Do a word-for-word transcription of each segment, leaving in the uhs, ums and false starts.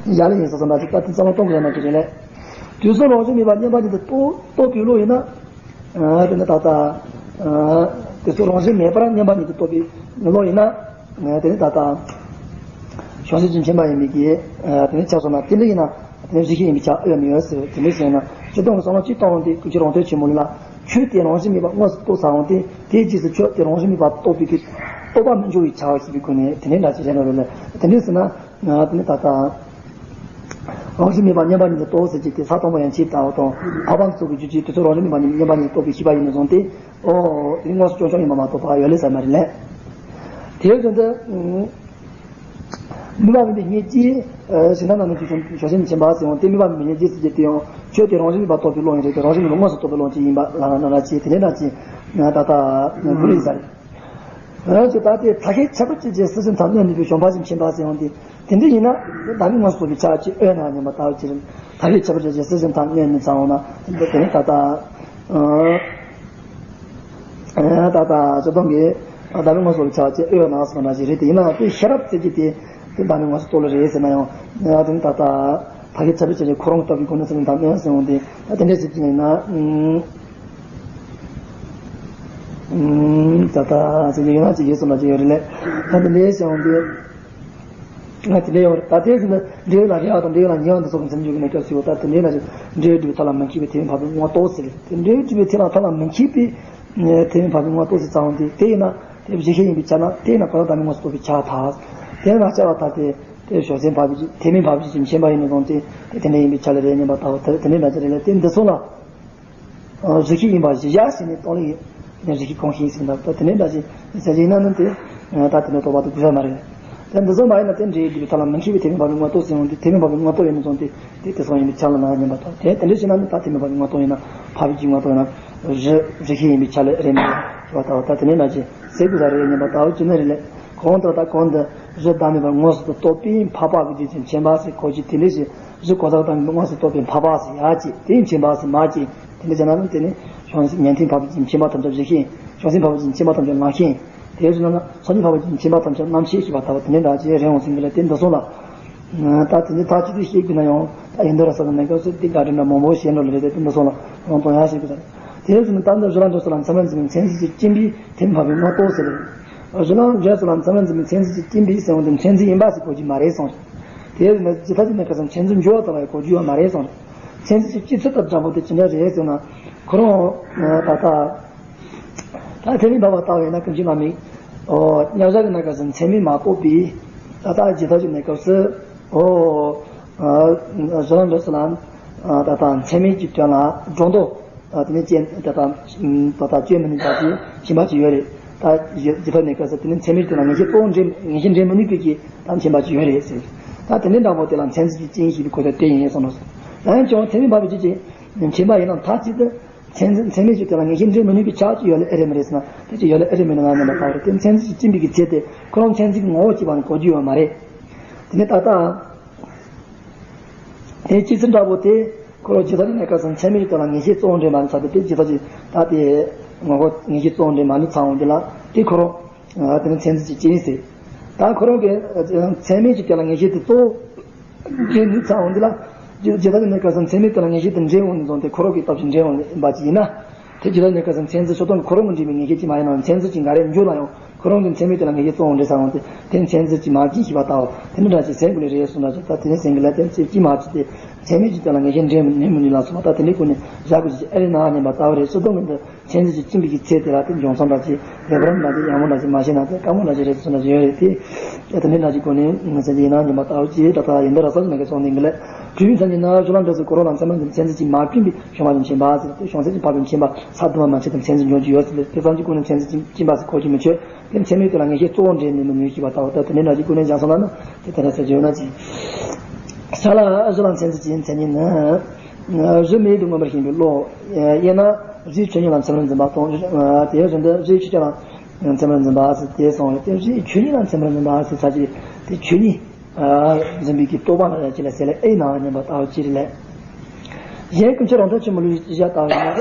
ཡ་ལ་ཡིན་ས་སོང་ད་ཅིག་ད་དེ་ཚང་མ་གཏོང་དགོས་ན་གི་རེད་ལས། དུས་གསུམ་རང་བཞིན་མེད་པ་མཉམ་པ་ཉིད་དུ་རྟོགས་རྟོགས་པའི་བློ་ཡིན་ན། ཨ་དེ་ནི་ད་ལྟ། ཨ་དུས་གསུམ་རང་བཞིན་མེད་པར་མཉམ་པ་ཉིད་དུ་རྟོགས་པའི་བློ་ཡིན་ན། ཨ་དེ་ནི་ད་ལྟ། བྱང་སེམས་ཀྱི་མཁྱེན་པ་ཡིན་མིན་གྱི། ཨ་དེ་ནི་ཆགས་སོང་ན་དེ་འདྲ་ཡིན་ན། དེ་ནི་རིགས་ཤེས་ཡིན་པའི་ཆ་ཨེ་མི་ཡོད་ཟེར་དེ་འདྲ་ཟེར་ན་སྤྱིར་བཏང་གི་བསམ་བློ་གཅིག་བཏང་དེ་ཀུན་མཁྱེན་རང་དོན་ཆེན་མོ་ལ། ཆོས་དེ་རང་བཞིན་མེད་པ་དངོས་སུ་རྟོགས་ཚར་འོང་སྟེ་དེའི་རྗེས་སུ་ཆོས་དེ་རང་བཞིན་མེད་པ་རྟོགས་པའི་གི་རྟོགས་པ་མི་འབྱུང་བའི་ཆ་ཞེས་པའི་སྒོ་ནས་དེ་འདྲའི་འདྲ་ཅིག་བྱས་ནོ་རེད་ལ། དེ་འདྲ་ཟེར་ན་ང་དེ་ནི་ད་ལྟ་རང་བཞིན་མེད་པ་མཉམ་པ་ཉིད་དུ་རྟོགས་ཟེར་གྱི་དེ་ས་དང་པོ་ཡན་ཆད་ལྟ་བ་དང་འཕགས་པ་ཚོ་གི་རྒྱུད་ཀྱི་དུས་ཚོད་རང་བཞིན་མེད་པ་མཉམ་པ་ཉིད་དུ་རྟོགས་པའི་ཤེས་པ་ཡིན་ནོ་བཟུང་སྟེ་ཨོ་དེ་ནི་དངོས་སུ་བྱུང་བྱུང་ཡིན་པ་མ་གཏོགས་པ་ཡོད་ལེ་ས་མ་རེད་ལ། དེ་བཞིན་དུ། དམིགས་པ་མེད་པའི་སྙིང་རྗེ། ཞིང་ཐམས་ན་ནི་བྱང་སེམས་མཁྱེན་པ་ཟེར་ཡང་དེ་དམིགས་པ་མེད་པའི་སྙིང་རྗེ་ཟེར་གྱི་དེ་ཡང་ཆོས་དེ་རང་བཞིན་མེད་པ་རྟོགས་པའི་བློ་ཡིན་རེད་དེ་རང་བཞིན་མེད་པ་དངོས་སུ་རྟོགས་པའི་བློ་ཅིག་ཡིན་པ་ལ་ན་ན་ཅེས་དེ་ནས་ན་ཅེས་ད་ལྟ་བུ་རེད་ཟེར། རང་གི་ད་ལྟའི་ཐ་ཤལ་ཁྱད་པར་ཅན་གྱི་སེམས་ཅན་ཐམས་ཅད་ནུས་པའི་བྱང་སེམས་མཁྱེན་པ་ཟེར་ཡང་དེ་དེ་འདྲ་ཡིན་ན་བདག་མེད་དངོས་སུ་རྟོགས་པའི་ཆ་ཅིག་ཨེ་ན་ཉམས་པ་ལྟ་བུ་ཅིག་རེད། ཐ་ཤལ་ཁྱད་པར་ཅན་གྱི་སེམས་ཅན་ཐམས་ཅད་ནུས་ཚང་བ་ན་དེ་ནི་ད་ལྟ། ད་ལྟ་ཇོ་དོང་གིས་བདག་མེད་དངོས་སུ་རྟོགས་པའི་ཆ་ཅེས་ཨེ་ཡོད་ན་སོང་ན་ཞིག་རེད་དེ་ཡིན་ན་དེ་ཤེས་རབ་ཟེར་གྱི་དེ་དེ་བདག་མེད་དངོས་སུ་རྟོགས་ལ་རེད་ཟེར་ན་ཡང་ང་དེ་ནི་ད་ལྟ་ཕ་གི་ཚ་བའི་ཆ་ནས་ཁོ་རང་གི་སྟོབས་ཀྱིས་ཁོ་ནི་སེམས་དང་མེད་ཟེར་འོང་དེ་ད་དེ་འདྲ་ཟེར་གྱི་ཡིན་ན་ད་ལྟ་ཟེར་གྱི་ཡོད་ན་ཅི་ཡོད་སོང་ན་ཅི་ཡོད་རེད་ལས་ད་དེ་འདྲ་ཟེར་འོང་དེ། ང་དེ་འདྲ་ཡོང་རེད་ད་ལྟའི་ཟིན་ན་འབྲས་བུ་ལ་རེ་བ་དང་འབྲས་བུ་ལ་ཉེ་བ་འདི་སོགས་ཀྱི་མཚན་བརྗོད་ཀྱི་གནས་སྐབས་སུ་ཡོད་ད་དེ་འདྲའི་ན་ཅིག་འབྲས་བུ་སྒྲུབ་པའི་ཐབས་ལ་མི་མཁས་པའི་ཐེ་ཚོམ་འཕགས་པའི་ངོ་བོ་རྟོགས་ཟེར་རེད་དེ་འབྲས་བུ་སྒྲུབ་པའི་ཐབས་ལ་ཐབས་ལ་མི་མཁས་པའི་ཐེ་ཚོམ་འཕགས་པའི་ངོ་བོ་རྟོགས་ཟེར་ཙམ་དེ་དེ་ཡིན་ན་དེ་གཞི་ཤེས་ཡིན་པའི་ཆ་ན་དེ་ཡིན་ན་གོ་ན་བདག་མེད་དངོས་སུ་རྟོགས་པའི་ཆ་ད་དེ་ན་བྱ་བ་ད་དེ་དེ་བྱང་སེམས་འཕགས་པའི་ཐེ་ཚོམ་འཕགས་པའི་མཁྱེན་པ་ཡིན་ནོ་དང་དེ་དེ་དེ་འདྲ་ཡིན་པའི་ཆ་ལ་རེད་ཉན་པ་ད་དེ་འདྲའི་ན་ཅིག་རེད་ལ་དེ་འདི་སོགས་ལ། གཞི་ཤེས་ཡིན་པ་གཞི་བཞག་ཟེར་ནས་གཏོང་ལེ་ཡིན། དེ་ནས་གཞི་ཤེས་གང་ཤེས་ཟེར་ན་ད་དེ་ནས་འདྲ་ཞིག་ཟེར་གྱི་ཡིན་ན་ནི་དེ་ད་དེ་ནས་རྟོགས་པ་དེ་དགོས་ས་མ་རེད། དེ་འདི་ཚོ་མ་ཡིན་ན་དེ་འདྲའི་སྒྲུབ་པའི་ཐབས་ལ་མི་མཁས་པའི་ཐེ་ཚོམ་འཕགས་པའི་ངོ་བོ་རྟོགས་ཟེར་ཡོང་དུས་ཐེ་ཚོམ་འཕགས་པའི་ངོ་བོ་རྟོགས་ཡོད་ནས་བཟུང་སྟེ་དེ་དེ་སོང་ཡིན་པའི་ཆ་ལ་ན་ཉན་པ་དང་དེ་དེ་འདྲ་ཞིག་ན་ནི་ད་ཐེ་ཚོམ་འཕགས་པའི་ངོ་བོ་རྟོགས་ཡིན་ན་འཕགས་པའི་གི་ངོ་བོ་རྟོགས་ཡིན་ན་གཞི་གཞི་ཤེས་ཡིན་པའི་ཆ་ལ་རེད་མི་རེད་ཞེས་པ་ལྟ་བུ་ད་དེ་ནས་འདྲ་ཞིག་ཟེར་དགོས་ས་རེད་ཉན་པ་ལྟ་བུ་ཅི་ནས་རེད་ལས་གང་ལྟར་ད་གང་འདི་གཞི་བདག་མེད་པར་དངོས་སུ་རྟོགས་པའི་འཕགས་པ་གི་རྒྱུད་ཀྱི་མཁྱེན་པ་ཟེར་གོ་རྒྱུ་དེ་འདྲ་ཞིག་གཞི་གོ་ས་བདག་མེད་པར་དངོས་སུ་རྟོགས་པའི་འཕགས་པ་ཟེར་ཡ་ཅིག་དེའི་མཁྱེན་པ་ཟེར་མ་ཅིག་དེ་འདྲ་བྱས་ན་ནི་དེ་ནི་བྱང་སེམས་ཉན་ཐོས་འཕགས་པའི་མཁྱེན་པ་ཐམས་ཅད་གཞི་ཤེས། བྱང་སེམས་འཕགས་པའི་མཁྱེན་པ་ཐམས་ཅད་ལམ་ཤེས། དེ་བཞིན་ན་སངས་རྒྱས་འཕགས་པའི་མཁྱེན་པ་ཐམས་ཅད་རྣམ་ཤེས་ཞེས་པ་ལྟ་བུ་དེ་འདྲ་འདྲ་ཅེས་རེད་འོང་ཟིན་གྱི་ལ་དེ་འདི་སོང་ལ། ད་དེ་ནི་ད་ཅི་ཐུབ་ཤེས་དགོས་ན་ཡང་ད་ཡིན་འདུག་ར་ས་དང་མེད་སྐབས་སུ་དེ་ག་འདྲ་འདྲ་མང་པོ་བཤད་འགྲོ་ལ་རེད་དེ་དེ་འདི་སོང་ལ་རང་གཏོང་ཡག་ཤེས་དགོས་ས་རེད། དེ་བཞིན་ད་འདི་གཞི་ལམ་འབྲས་གསུམ་ལ་མཚན་མ་འཛིན་པའི་མཚན་གཞི་གཅིག་སྦྱིན་པའི་ཐེ་ཚོམ་འཕགས་པའི་ངོ་བོ་རྟོགས་ཟེར་རེད། གཞི་ལམ་འབྲས་གསུམ་ལ་མཚན་མ་འཛིན་པའི་མཚན་གཞི་གཅིག་སྦྱིན་པའི་ཟེར་བ་འདི་མཚན་འཛིན་ཡིན་པ་ཞིག་གོ་རྒྱུ་མ་རེད་གསུངས་རེད། དེ་ནི་ཇི་ལྟར་ཅི་ནས་ག་ས་མཚན་འཛིན་འཇུག་པ་ལྟ་བའི་གོ་རྒྱུ་ཡོད་མ་རེད་གསུངས་རེད། མཚན་འཛིན་གྱི་སྤྱི་ཚུལ་དང་འདྲ་པོ་དེ་ཇི་འདྲ་རེད་ཟེར་ན། ཁོ་རང་ད་ལྟ་ད་ཐེ་ཚོམ་འཕགས་པ་ལྟ་བས་ན་ཀུན་མཁྱེན་རྣམ་སྨིན། ཨོ་མཉམ་བཞག་གི་གནས་སྐབས་སུ་མཚན་མས་མ་གཏོགས་པའི་ད་ལྟ་ཇི་ལྟར་ཅི་གནས་སྐབས་སུ་ཨོ་གཞི་ལམ་འབྲས་གསུམ་ལ་ད་ལྟ་མཚན་མའི་གི་དོན་ལ་སྒྲོ་འདོགས། ད་དེ་ནས་སྐྱེ་ད་ལྟ་ད་ལྟ་སྐྱེ་མི་ནུས་པ་དེ་ཞེན་པ་ཅིག་ཡོད་རེད། ད་ཇི་ལྟར་གནས་སྐབས་སུ་དེ་ནི་མཚན་མའི་དོན་ལ་ངེས་ཤེས་གཙོ་བོ་འདྲེན་ངེས་ཤེས་འདྲེན་མི་ནུས་པའི་གི་ད་ཞེན་པ་ཅིག་ཡོད་རེད་ཟེར། ད་དེ་འདྲའི་འདྲ་པོ་དེ་ལ་མཚན་གཞི་གཅིག་སྦྱིན་ཞེས་པའི་གོ་དོན་དེ་ཡིན་གསུངས་ནོ། ད་ཡང་ཀྱང་ཐེ་ཚོམ་འཕགས་པའི་རྒྱུད་ཀྱི་མཁྱེན་པ་ཡིན་ན་མཐའ་གཅིག་ཏུ་མཚན་མཚན་མའི་གི་དོན་ལ་ངེས་ཤེས་འདྲེན་མི་ནུས་པའི་ཆ་ཅིག་ཡོད་ལེ་ཨེ་རེད་མི་རེད་ཟེར་ན་དེ་ཅིག་ཡོད་ལེ་ཨེ་རེད་མི་རེད་ང་ཉན་པ་ལྟ་བུ་རེད། དེ་མཚན་གཞི་གཅིག་སྦྱིན་པའི་གི་ཚེ་དེ་ཁོ་རང་མཚན་གཞི་གི་ངོ་བོ་གཅིག་པ་ནི་གོ་རྒྱུ་ཡོད་མ་རེད། དེ་ནས་ད་ལྟ། དེ་སྤྱི་ཚུལ་འདྲ་པོ་དེ་ཁོ་རང་ཇི་ལྟར་ཡིན་ནའི་ཁ་སང་མཚན་མའི་དོན་ལ་ངེས་ཤེས་གཙོ་བོ་འདྲེན་མ་ནུས་ཚར་ཏེ་དེ་ཇི་ལྟར་ཅིག་ད་དེ་ངོ་ངེས་ཤེས་གཙོ་བོ་འདྲེན་མ་ནུས་ཚར་འོང་དེ་ལ་དེ་ཁོ་རང་དེ་ནི་མཚན་གཞི་གཅིག་སྦྱིན་ཟེར། ད་ཁོ་རང་གི་མཚན་མའི་གི་དོན་ལ་ངེས་ཤེས་དེ་གཙོ་བོ་འདྲེན་ནུས་ཚར་འོང་དེ་ལ་ཇི་ཇི་ལྟར་ཡིན་ནའི་ཁ་སང་མཚན་མའི་དོན་ལ་ངེས་ཤེས་དེ་འདྲེན་འོང་ནས་བཟུང་སྟེ་ཁོ་རང་གི་སྟོབས་ཀྱིས་འདྲེན་འོང་ཡིན་པ་ཅིག་ཡིན་ན། དེ་ཇི་ལྟར་ཡིན་ནའི་ཁ་སང་མཚན་གཞི་ཕྱོགས་གཏོགས་ཁོ་རང་གི་འདྲེན་པའི་ངེས་ཤེས་ཅིག་མ་ཡིན་ན་མཚན་གཞི་གཅིག་འགའ་རེ་འཇུག་ན་ཡང་། ཁོ་རང་གི་མཚན་མའི་དོན་ལ་ངེས་ཤེས་གཙོ་བོ་འདྲེན་ས་འོང་སྟེ་དེ་མཚན་གཞི་གཅིག་མ་སྦྱིན་ཞེས་པ་ལྟ་བུ་དེ་འདྲ་འདྲ་ཞིག་ཟེར་དགོས་ལེ་རེད་གསུངས་ན་ཅིག་ད་དེ་ནས་ཟེར་གི་ལ་དེ་མཚན་གཅིག་མ་སྦྱིན་ཏེ་མཚན་མའི་གཅིག་དོན་ལ་ངེས་ཤེས་འདྲེན་འདྲེན་མི་ནུས་ལ་སོགས་པ་ད་དེ་འདྲའི་སྒོ་ནས་བཞག་དགོས་ཞེས་ཨེ་རེད་ན་སྙམ་པ་ལྟ་བུ་རེད། སྤྱིར་བཏང་གི་འདི་མཚན་གཞི་གཅིག་སྦྱིན་པའི་གི་ཚེ་དེ་ལ་དེ་འཇོན་ཐང་འདྲ་ཅིག་ལེགས་པར་འདྲ་ཅིག་ཡག་མོ་འདྲ་ཅིག་མ་ཤེས་ན་དེ་དཀའ་མོ་འདྲ་ཅིག་རེད་གསུངས་ན་ཅིག་ཡོད་རེད་དེ། དེ་འདྲའི་འདྲ་ཅིག་སྒོ་ནས་མཚན་གཞི་ཡིན་ན་སྙམ་པ་ལྟ་བུ་ཅིག་ད་ལྟ་ཡིན་འདི་ར་ས་ཅིག་ན་གི་སོང་ནས་གི་ལེ། དུས་ཡུན་ཙམ་གྱི་ནང་བཞུགས་ལམ་འབྲས་གསུམ་གོ་རོ་ལ་མཚན་མ་འཛིན་མཚན་གཞི་གཅིག་མ་སྦྱིན་པའི་བྱུང་བ་ལ་མཁྱེན་པ་ཟེར་ཏེ་བྱང་སེམས་ཀྱི་འཕགས་པའི་མཁྱེན་པ་ས་དུ་མ་མ་ཆད་དུ་མཚན་གཞི་འབྱུང་གི་ཡོད་ཟེར་ཏེ་དེ་ཙམ་གྱི་སྒོ་ནས་མཚན་གཞི་སྦྱིན་པ་ཟེར་གོ་རྒྱུ་མི་ཆོད། དེ་མཚན་མའི་དོན་ལ་ངེས་ཤེས་གཙོ་བོ་འདྲེན་ནུས་མི་ནུས་ཞེས་པ་ལྟ་བུ་ད་དེ་འདྲའི་འདྲ་ཅིག་སྒོ་ནས་སྦྱངས་སོང་ན་ནི་དེ་དེ་འདྲ་ཟེར་རྒྱུ་ཡོད་ན་ཅི། ཆ་ལ་གཞི་ལ་མཚན་གཞི་གཅིག་མཚན་ཉིད་ནི། གཞི་མེད་དུ་མངོན་པར་ཞེན་པའི་བློ། དབྱེ་ན་གཞིའི་ཆོས་ཉིད་ལ་མཚན་མར་འཛིན་པ་དང་། དེའི་རིང་དུ་གཞིའི་ཆོས་ཅན་ལ་མཚན་མར་འཛིན་པ་ཟེར་ཏེ་གསུངས་ཡོད་དེ་གཞིའི་ཆོས་ཉིད་ལ་མཚན་མར་འཛིན་པ་ཟེར་ཚར་གྱི་དེ་ཆོས་ཉིད། འཛིན་པའི་གི་རྟོག་པ་ལ་ཡང་ཅི་ལ་ཟེར་ལེ་ཨེ་ན་སྙམ་པ་ལྟ་བུ་ཅི་རེད་ལེ། གཞན་ཀུན་མཁྱེན་རང་དོན་ཆེན་མོ་ལུས་བཞག་ལྟ་བུ་ཡིན་ན།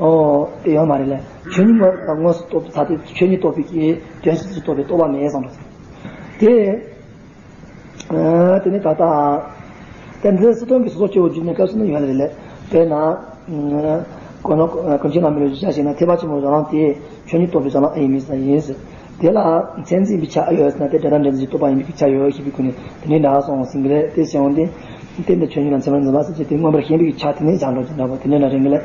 ཨོ་དེ་ཡོད་མ་རེད་ལེ། ཆོས་ཉིད་དངོས་དངོས་སུ་རྟོགས་ཚར་ཏེ་ཆོས་ཉིད་རྟོགས་པའི་གི་དོན་ཞིག་ཏུ་རྟོགས་པའི་རྟོག་པ་མེད་གསུངས་རེད། དེ། དེ་ནི་ད་ལྟ། ཏེ་འདི་སྲིད་དོན་གྱི་སོ་སོ་སྐྱེ་བོ་བརྒྱུད་ནས་སྐབས་སུ་ནི་ཡོད་རེད་ལེ། དཔེར་ན། ཀུན་ཀུན་མཁྱེན་བླ་མའི་ལུགས་ཀྱི་ཆ་བཞག་ན་ཐེག་པ་ཆེན་པོའི་བགྲོ་གླེང་དེ་ཆོས་ཉིད་རྟོགས་པའི་བགྲོ་གླེང་ཨེ་ཡིན་མིན་ཟེར་ཡིན་ཟེར། དེ་ལ་མཚན་འཛིན་པའི་ཆ་ཨེ་ཡོད་ཟེར་ན་དེ་སྒྲ་དང་འདྲ་འཛིན་གྱི་རྟོག་པ་ཡིན་པའི་ཆ་ཡོད་ཞེས་པའི་སྒོ་ནས་དེ་འདྲའི་འདྲ་སོང་ཟིན་གྱི་རེད། དེ་བྱས་འོང་དུས་རྟེན་དུ་ཆོས་ཉིད་ལ་མཚན་མར་འཛིན་པ་ཟེར་གྱི་དེ་མངོན་པར་ཞེན་པའི་ཆ་དེ་ནས་བཞག་འགྲོ་གི་འདྲ་པོ་དེ་འདྲའི་འདྲ་རེད་གི་ལེ།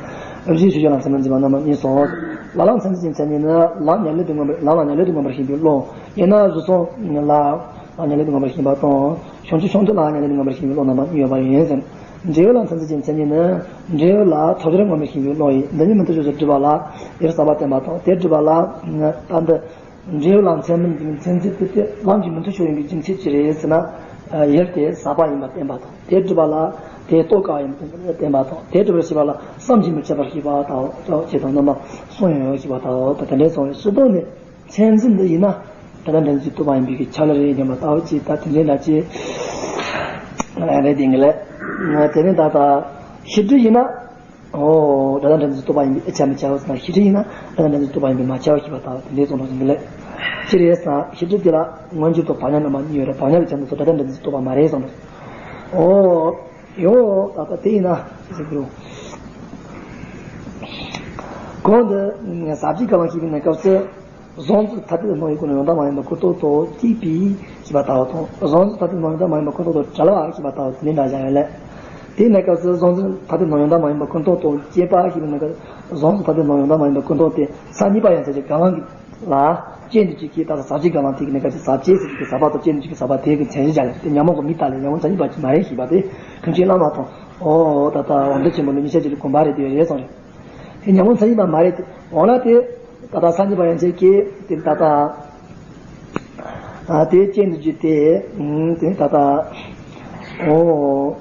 གཞི་ཆོས་ཅན་ལ་མཚན་མར་འཛིན་པ་རྣམ་པ་གཉིས་སོ། ལ་ལ་མཚན་འཛིན་གྱི་མཚན་ཉིད་ནི་ལ་ཉེར་ལེན་དུ་མངོན་པར་ལ་ལ་ཉེར་ལེན་དུ་མངོན་པར་ཞེན་པའི་བློ། ཡང་ན་གཟུགས་སོགས་ལ་ལ་ཉེར་ལེན་དུ་མངོན་པར་ཞེན་པ་དང་བྱང་ཆུབ་ཕྱོགས་མཐུན་ལ་ཉེར་ལེན་དུ་མངོན་པར་ཞེན་པའི་བློ་རྣམ་པ་གཉིས་ཡོད་པ་ཡིན། འབྲས་བུ་ལ་མཚན་འཛིན་གྱི་མཚན་ཉིད་ནི་འབྲས་བུ་ལ་ཐོབ་བྱར་མངོན་པར་ཞེན་པའི་བློ་ཡིན། འདི་ཉིད་མི་མཐུན་ཕྱོགས་སུ་སྒྲུབ་པ་ལ་ཡུལ་ཟག་པ་བསྟན་པ་དང་དེ་སྒྲུབ་པ་ལ་ད་འདི། འབྲས་བུ་ལ་མཚན་མིན་མཚན་འཛིན་དེ་དེ་ལམ་གྱི་མི་མཐུན་ཕྱོགས་ཡིན་པའི་རྒྱུ་མཚན་ཅི་རེད་ཟེར་ན། ཡུལ་དེ་ཟག་པ་ཡིན་པ་བསྟན་པ་དང་དེ་སྒྲུབ་པ་ལ་དེ་རྟོགས་དཀའ་བ་ཡིན་པ་བསྟན་པ་དང་དེ་སྒྲུབ་པར་བྱེད་པ་ལ་བསམ་གྱིས་མི་ཁྱབ་པར་ཤེས་པ་དང་ཅེས་དང་རྣམ་པ་གསུམ་ཡོད་ཞེས་པ་དང་དེ་འདྲའི་གསུངས་པའི་སྲིད་དོན་ནི་མཚན་འཛིན་འདི་ཡིན་ན་སྒྲ་དང་འདྲ་འཛིན་གྱི་རྟོག་པ་ཡིན་པའི་ཆ་ལ་རེད་སྙམ་པ་ལྟ་བུ་ཅིག་ད་དེ་འདྲའི་འདྲ་ཅིག་རེད་དེ་འདྲ་ལས་དེ་ནི་ད་ལྟ་ཤེས་སྒྲིབ་ཡིན་ན། ཨོ། སྒྲ་དང་འདྲ་འཛིན་རྟོག་པ་ཡིན་པས་ཨེ་ཆ་མི་ཆའོ་ཟེར་ན་ཤེས་སྒྲིབ་ཡིན་ན་སྒྲ་དང་འདྲ་འཛིན་རྟོག་པ་ཡིན་པས་མ་ཆའོ་ཞེས་པ་ལྟ་བུ་དེ་འདྲའི་གསུངས་པ་ཡིན་གྱི་ལས། ཅི་རེད་ཟེར་ན་ཤེས་སྒྲིབ་དེ་ལ་མངོན་གྱུར་དང་བག་ཉལ་རྣམ་པ་གཉིས་ཡོད་རེད། བག་ཉལ་གྱི་ཆ་འདི་ཚོ་སྒྲ་དང་འདྲ་འཛིན་རྟོག་པ་མ་རེད་གསུངས་པ་རེད། ཨོ། ཡོ། ད་ལྟ་དེ་ཡིན་ན་ཅི་ཟེར་གྱི་རེད། གོང་དུ་ཟབ་ཆོས་དགའ་ལྡན་ཞེས་པའི་གནས་སྐབས་སུ། གཟུང་འཛིན་ཐ་དད་སྣང་བའི་སྒོ་ནས་ཡང་དག་མ་ཡིན་པ་ཀུན་རྟོག་ཏུ་སྐྱེས་པའི་ཞེས་པ་ལྟ་བུ་དང་། གཟུང་འཛིན་ཐ་དད་སྣང་ཡང་དག་མ་ཡིན་པ་ཀུན་རྟོག་ཏུ་བྲལ་བ་ཞེས་པ་ལྟ་བུ་དེ་འདྲའི་འདྲ་བཞག་ཡོད་ལས། དེའི་གནས་སྐབས་སུ་གཟུང་འཛིན་ཐ་དད་སྣང་ཡང་དག་མ་ཡིན་པ་ཀུན་རྟོག་ཏུ་སྐྱེས་པ་ཞེས་པའི་གནས་སྐབས་གཟུང་འཛིན་ཐ་དད་སྣང་ཡང་དག་མ་ཡིན་པ་ཀུན་རྟོག་དེ་ས་གཉིས་པ་ཡན་ཆད་ཀྱི་དགའ་ལྡན་ལ་སྐྱེས་འདུག་ཅེས་ཀྱི་ད་ལྟ་ཟབ་ཆོས་དགའ་ལྡན་དེ་གི་གནས་སྐབས་སུ་ཟབ་ཆོས་ཟེར་གྱི་ཟབ་པ་དང་སྐྱེས་འདུག་ཅེས་ཀྱི་ཟབ་པ་དེ་གི་མཚན་གཞི་བཞག་ཡོད་དེ་ཉོན་མོངས་ཀྱི་མིང་བཏགས་ལས་ཉོན་མོངས་མཚན་ཉིད་པ་ཅིག་མ་རེད་ཞེས་པ་དེ་ཀུན་མཁྱེན་བླ་མ་དང་། ཨོ་ད་ལྟ་དབང་འདུས་ཆེན་པོ་ནི་མི་ཤེས་ཅི་རིགས་དགོངས་པ་རེད་དེ་རེད་གསུངས་རེད། དེ་ཉོན་མོངས་མཚན་ཉིད་པ་མ་རེད་དེ། འོ་ན་དེ་ད་ལྟ་ས་གཉིས་པ་ཡན་ཆད་ཀྱི་དེ་ད་ལྟ་ཨ་དེ་སྐྱེས་འདུག་ཅེས་དེ་ཨུམ་དེ་ད་ལྟ་ཨོ་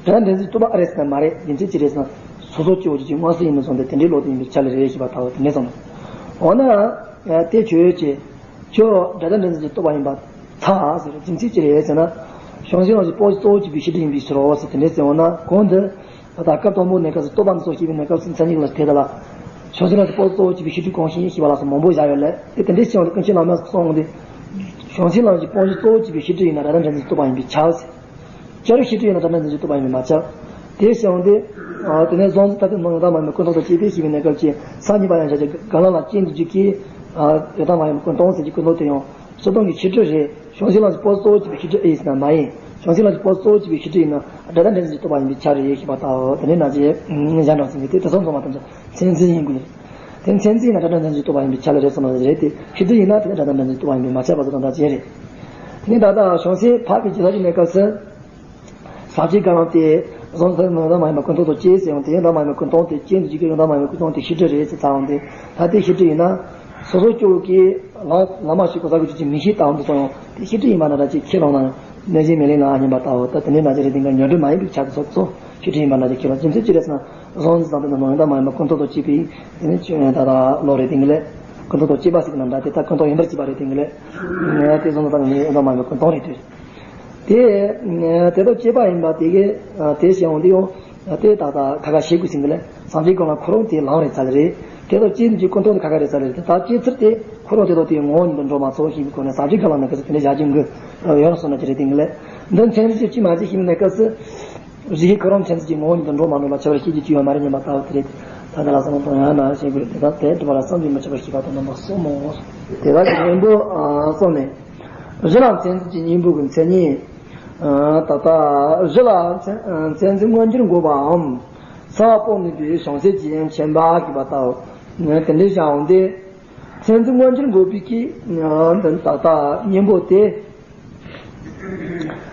སྒྲ་དང་འདྲ་འཛིན་རྟོག་པ་ཨེ་རེད་ཟེར་ན་མ་རེད། རྒྱུ་མཚན་ཅི་རེད་ཟེར་ན་སོ་སོ་སྐྱེ་བོ་ཅིག་མངོན་སུམ་ཡིན་མིན་སོང་སྟེ་དེ་འདྲའི་བློ་དེ་ཡིན་པའི་ཆ་ལ་རེད་ཞེས་པ་ལྟ་བུ་དེ་འདྲ་གསུངས། འོ་ན་དེ་ཆོས་ཅན། ཁྱོད་སྒྲ་དང་འདྲ་འཛིན་གྱི་རྟོག་པ་ཡིན་པ་ཚར་ཟེར། རྒྱུ་མཚན་ཅི་རེད་ཟེར་ན། བྱང་སེམས་ལམ་གྱི་སྤོང་གཙོ་བོ་གཅིག་པའི་ཤེས་སྒྲིབ་ཡིན་པའི་ཕྱིར་རོ་ཟེར་དེ་འདྲའི་ཟེར་འོང་ན་གོང་དུ། ད་ལྟ་སྐབས་དང་པོ་གནས་སྐབས་སུ་རྟོག་པ་འདི་ཚོ་ཤེས་པའི་གནས་སྐབས་སུ་མཚན་ཉིད་ལ་དེ་དག་ལ། བྱང་སེམས་ལམ་གྱི་སྤོང་གཙོ་བོ་གཅིག་པའི་ཤེས་སྒྲིབ་གང་ཞིག་ཡིན་ཞེས་པ་ལ་སོགས་མང་པོ་བཞག་ཡོད་ལས་དེ་དེ་འདྲའི་ཕྱིར་འོང་དུ་ཀུན་མཁྱེན་བླ་མས་གསུངས་འོང་དུས། བྱང་སེམས་ལམ་གྱི་སྤོང་གཞི་གཙོ་བོ་གཅིག་པའི་ཤེས་སྒྲིབ་ཡིན་ན་སྒྲ་དང་འདྲ་འཛིན་གྱི་རྟོག་པ་ཡིན་པས་ཁྱབ་ཟེར། བྱ་རོག་ཤེས་སྒྲིབ་ཡིན་ན་སྒྲ་དང་འདྲ་འཛིན་གྱི་རྟོག་པ་ཡིན་པས་མ་ཁྱབ། དེ་ཕྱིར་འོང་དུས། དེ་ནས་གཟུང་འཛིན་ཐ་དད་སྣང་ཡང་དག་མ་ཡིན་པ་ཀུན་རྟོག་ཏུ་སྐྱེས་པའི་ཞེས་པའི་གནས་སྐབས་ཀྱི་ས་གཉིས་པ་ཡན་ཆད་ཀྱི་དགའ་ལྡན་ལ་སྐྱེས་འདུག་ཅེས་ཀྱི། ཡང་དག་མ་ཡིན་པ་ཀུན་རྟོག་ཟེར་གྱི་ཀུན་རྟོག་དེ་ཡང་སྤྱིར་བཏང་གི་ཤེས་སྒྲིབ་རེད། བྱང་སེམས་ལམ་གྱི་སྤོང་གཙོ་བོ་གཅིག་པའི་ཤེས་སྒྲིབ་ཨེ་ཡིན་ཟེར་ན་མ་ཡིན། བྱང་སེམས་ལམ་གྱི་སྤོང་གཙོ་བོ་གཅིག་པའི་ཤེས་སྒྲིབ་ཡིན་ན་སྒྲ་དང་འདྲ་འཛིན་གྱི་རྟོག་པ་ཡིན་པས་ཁྱབ་རེད་ཞེས་པ་ལྟ་བུ་དེ་ནས་ན་ཅེས་གཞན་དྲང་ཟིན་གྱི་དེ་དེ་ཚོ་ཚང་མ་ཐམས་ཅད་མཚན་འཛིན་ཡིན་དགོས་ནི་རེད། དེ་མཚན་འཛིན་ཡིན་ན་སྒྲ་དང་འདྲ་འཛིན་གྱི་རྟོག་པ་ཡིན་པས་ཁྱབ་ལ་རེད་གསུངས་པ་རེད་དེ་ཤེས་སྒྲིབ་ཡིན་ན་དེ་ནི་སྒྲ་དང་འདྲ་འཛིན་གྱི་རྟོག་པ་ཡིན་པས་མ་ཁྱབ་པ་ཚོ་དང་འདྲ་ཅེས་རེད། དེ་ནས་ད་ལྟ་བྱང་སེམས་འཕགས་པའི་ཇི་ལྟ་བྱེད་གནས་སྐབས་སུ། ཟབ་ཆོས་དགའ་ལྡན་དེ་གཟུང་འཛིན་ཡང་དག་མ་ཡིན་པ་ཀུན་རྟོག་ཏུ་སྐྱེས་ཟེར་ཡང་དེ་ཡང་དག་མ་ཡིན་པ་ཀུན་རྟོག་དེ་སྐྱེས་འདུག་ཅེས་ཀྱི་ཡང་དག་མ་ཡིན་པ་ཀུན་རྟོག་དེ་ཤེས་སྒྲིབ་རེད་ཟེར་ཚར་བ་འདི་ད་ལྟའི་ཤེས་སྒྲིབ་ཡིན་ན། སོ་སོ་སྐྱེ་བོ་གིས་ལམ་ལམ་མ་ཤེས་གོ་ས་གི་ཆོས་ཅིག་མི་ཤེས་ལྟ་བུ་འདི་ཚོ་ཡང་དེ་ཤེས་སྒྲིབ་ཡིན་པ་ན་འདྲ་ཅིག་ཁས་བླངས་ན་ཡང་གནོད་བྱེད་མེད་ལས་ལ་ཉན་པ་ལྟ་བུ་ད་དེ་འདྲའི་ན་ཅི་རེད་དེ་འགའ་ཉོན་སྒྲིབ་མ་ཡིན་པའི་ཆ་དེ་ཚོ་ཚོ་ཤེས་སྒྲིབ་ཡིན་པ་ན་ཅིག་ཁས་བླངས་རྒྱུ་མཚན་ཅི་རེད་ཟེར་ན་གཟུང་འཛིན་དང་དེ་ནི་ཡང་དག་མ་ཡིན་པ་ཀུན་རྟོག་ཏུ་སྐྱེས་པའི་དེ་ནི་ཆོས་ད་ལྟ་བློ་རེད་དེ་འགའ་ལས་ཀུན་རྟོག་ཏུ་སྐྱེས་པ་ཞིག་ན་འདྲ་དེ་ད་ཀུན་རྟོག་ཡིན་པར་བྱེད་པ་རེད་དེ་འགའ་ལས་དེ་གཟུང་འཛིན་དང་དེ་ནི་ཡང་དག་མ་ཡིན་པ་ཀུན་རྟོག་རེད་དེ། དེ། དེ་དང་སྐྱེས་པ་ཡིན་པ་དེ་གས། དེ་བྱས་འོང་དུས་ཡང་། དེ་ད་ལྟ་ཁ་ཁ་ཞེ་དགུ་ཟིན་གི་ལས་སངས་རྒྱས་ཀུན་ལ་ཁོ་རང་དེ་ལམ་རེད་ཚར་རེད། དེ་དང་སྐྱེས་འདུག་ཅེས་ཀུན་རྟོག་དེ་ཁ་ཁ་རེད་ཚར་རེད། དེ་ད་སྐྱེས་ཚུལ་དེ་ཁོ་རང་དེ་དང་དེའི་ངོ་བོ་ཉིད་དུ་འགྲོ་མ་ཚོར་ཞིག་གི་སྒོ་ནས་ཟབ་ཆོས་དགའ་ལྡན་ནས་སྐབས་སུ་དེ་འདྲའི་བཞག་རྒྱུ་འགུལ་ཡོད་ལ་སོང་ན་ཅི་རེད་དེ་གི་ལས། འདི་མཚན་གཞི་ཅི་མ་ཅི་ཞིག་ནས་སྐབས་སུ། གཞི་ཁོ་རང་མཚན་གཞི་ངོ་བོ་ཉིད་དུ་འགྲོ་མ་འགྲོ་ལ་ཁྱད་པར་ཤེས་རྒྱུ་ཅི་ཡོད་མ་རེད་སྙམ་པ་ལྟ་བུ་དེ་རེད། ད་ལྟ་ལ་སོང་དང་ཡང་ན་ཞེས་དགོས་དེ་དག་དེ་སྒྲུབ་པ་ལ་བསམ་གྱིས་མི་ཁྱབ་པར་ཤེས་པ་དང་རྣམ་པ་གསུམ་མོ། དེ་དག་གི་གཉེན་པོ་གསུངས་ནས། གཞི་ལ་མཚན་འཛིན་གྱི་གཉེན་པོ་གི་མཚན་ཉིད། ད་ལྟ་གཞི་ལ་མཚན་མཚན་འཛིན་མངོན་གྱུར་འགོག་པའམ། ས་སྤོང་ནུས་པའི་བྱང་སེམས་ཀྱི་མཁྱེན་པ་ཞེས་པ་ལྟ་བུ། དེ་འདྲའི་བྱ་བ་འདི། མཚན་འཛིན་མངོན་གྱུར་འགོག་པའི་གི། ད་ལྟ་གཉེན་པོ་དེ།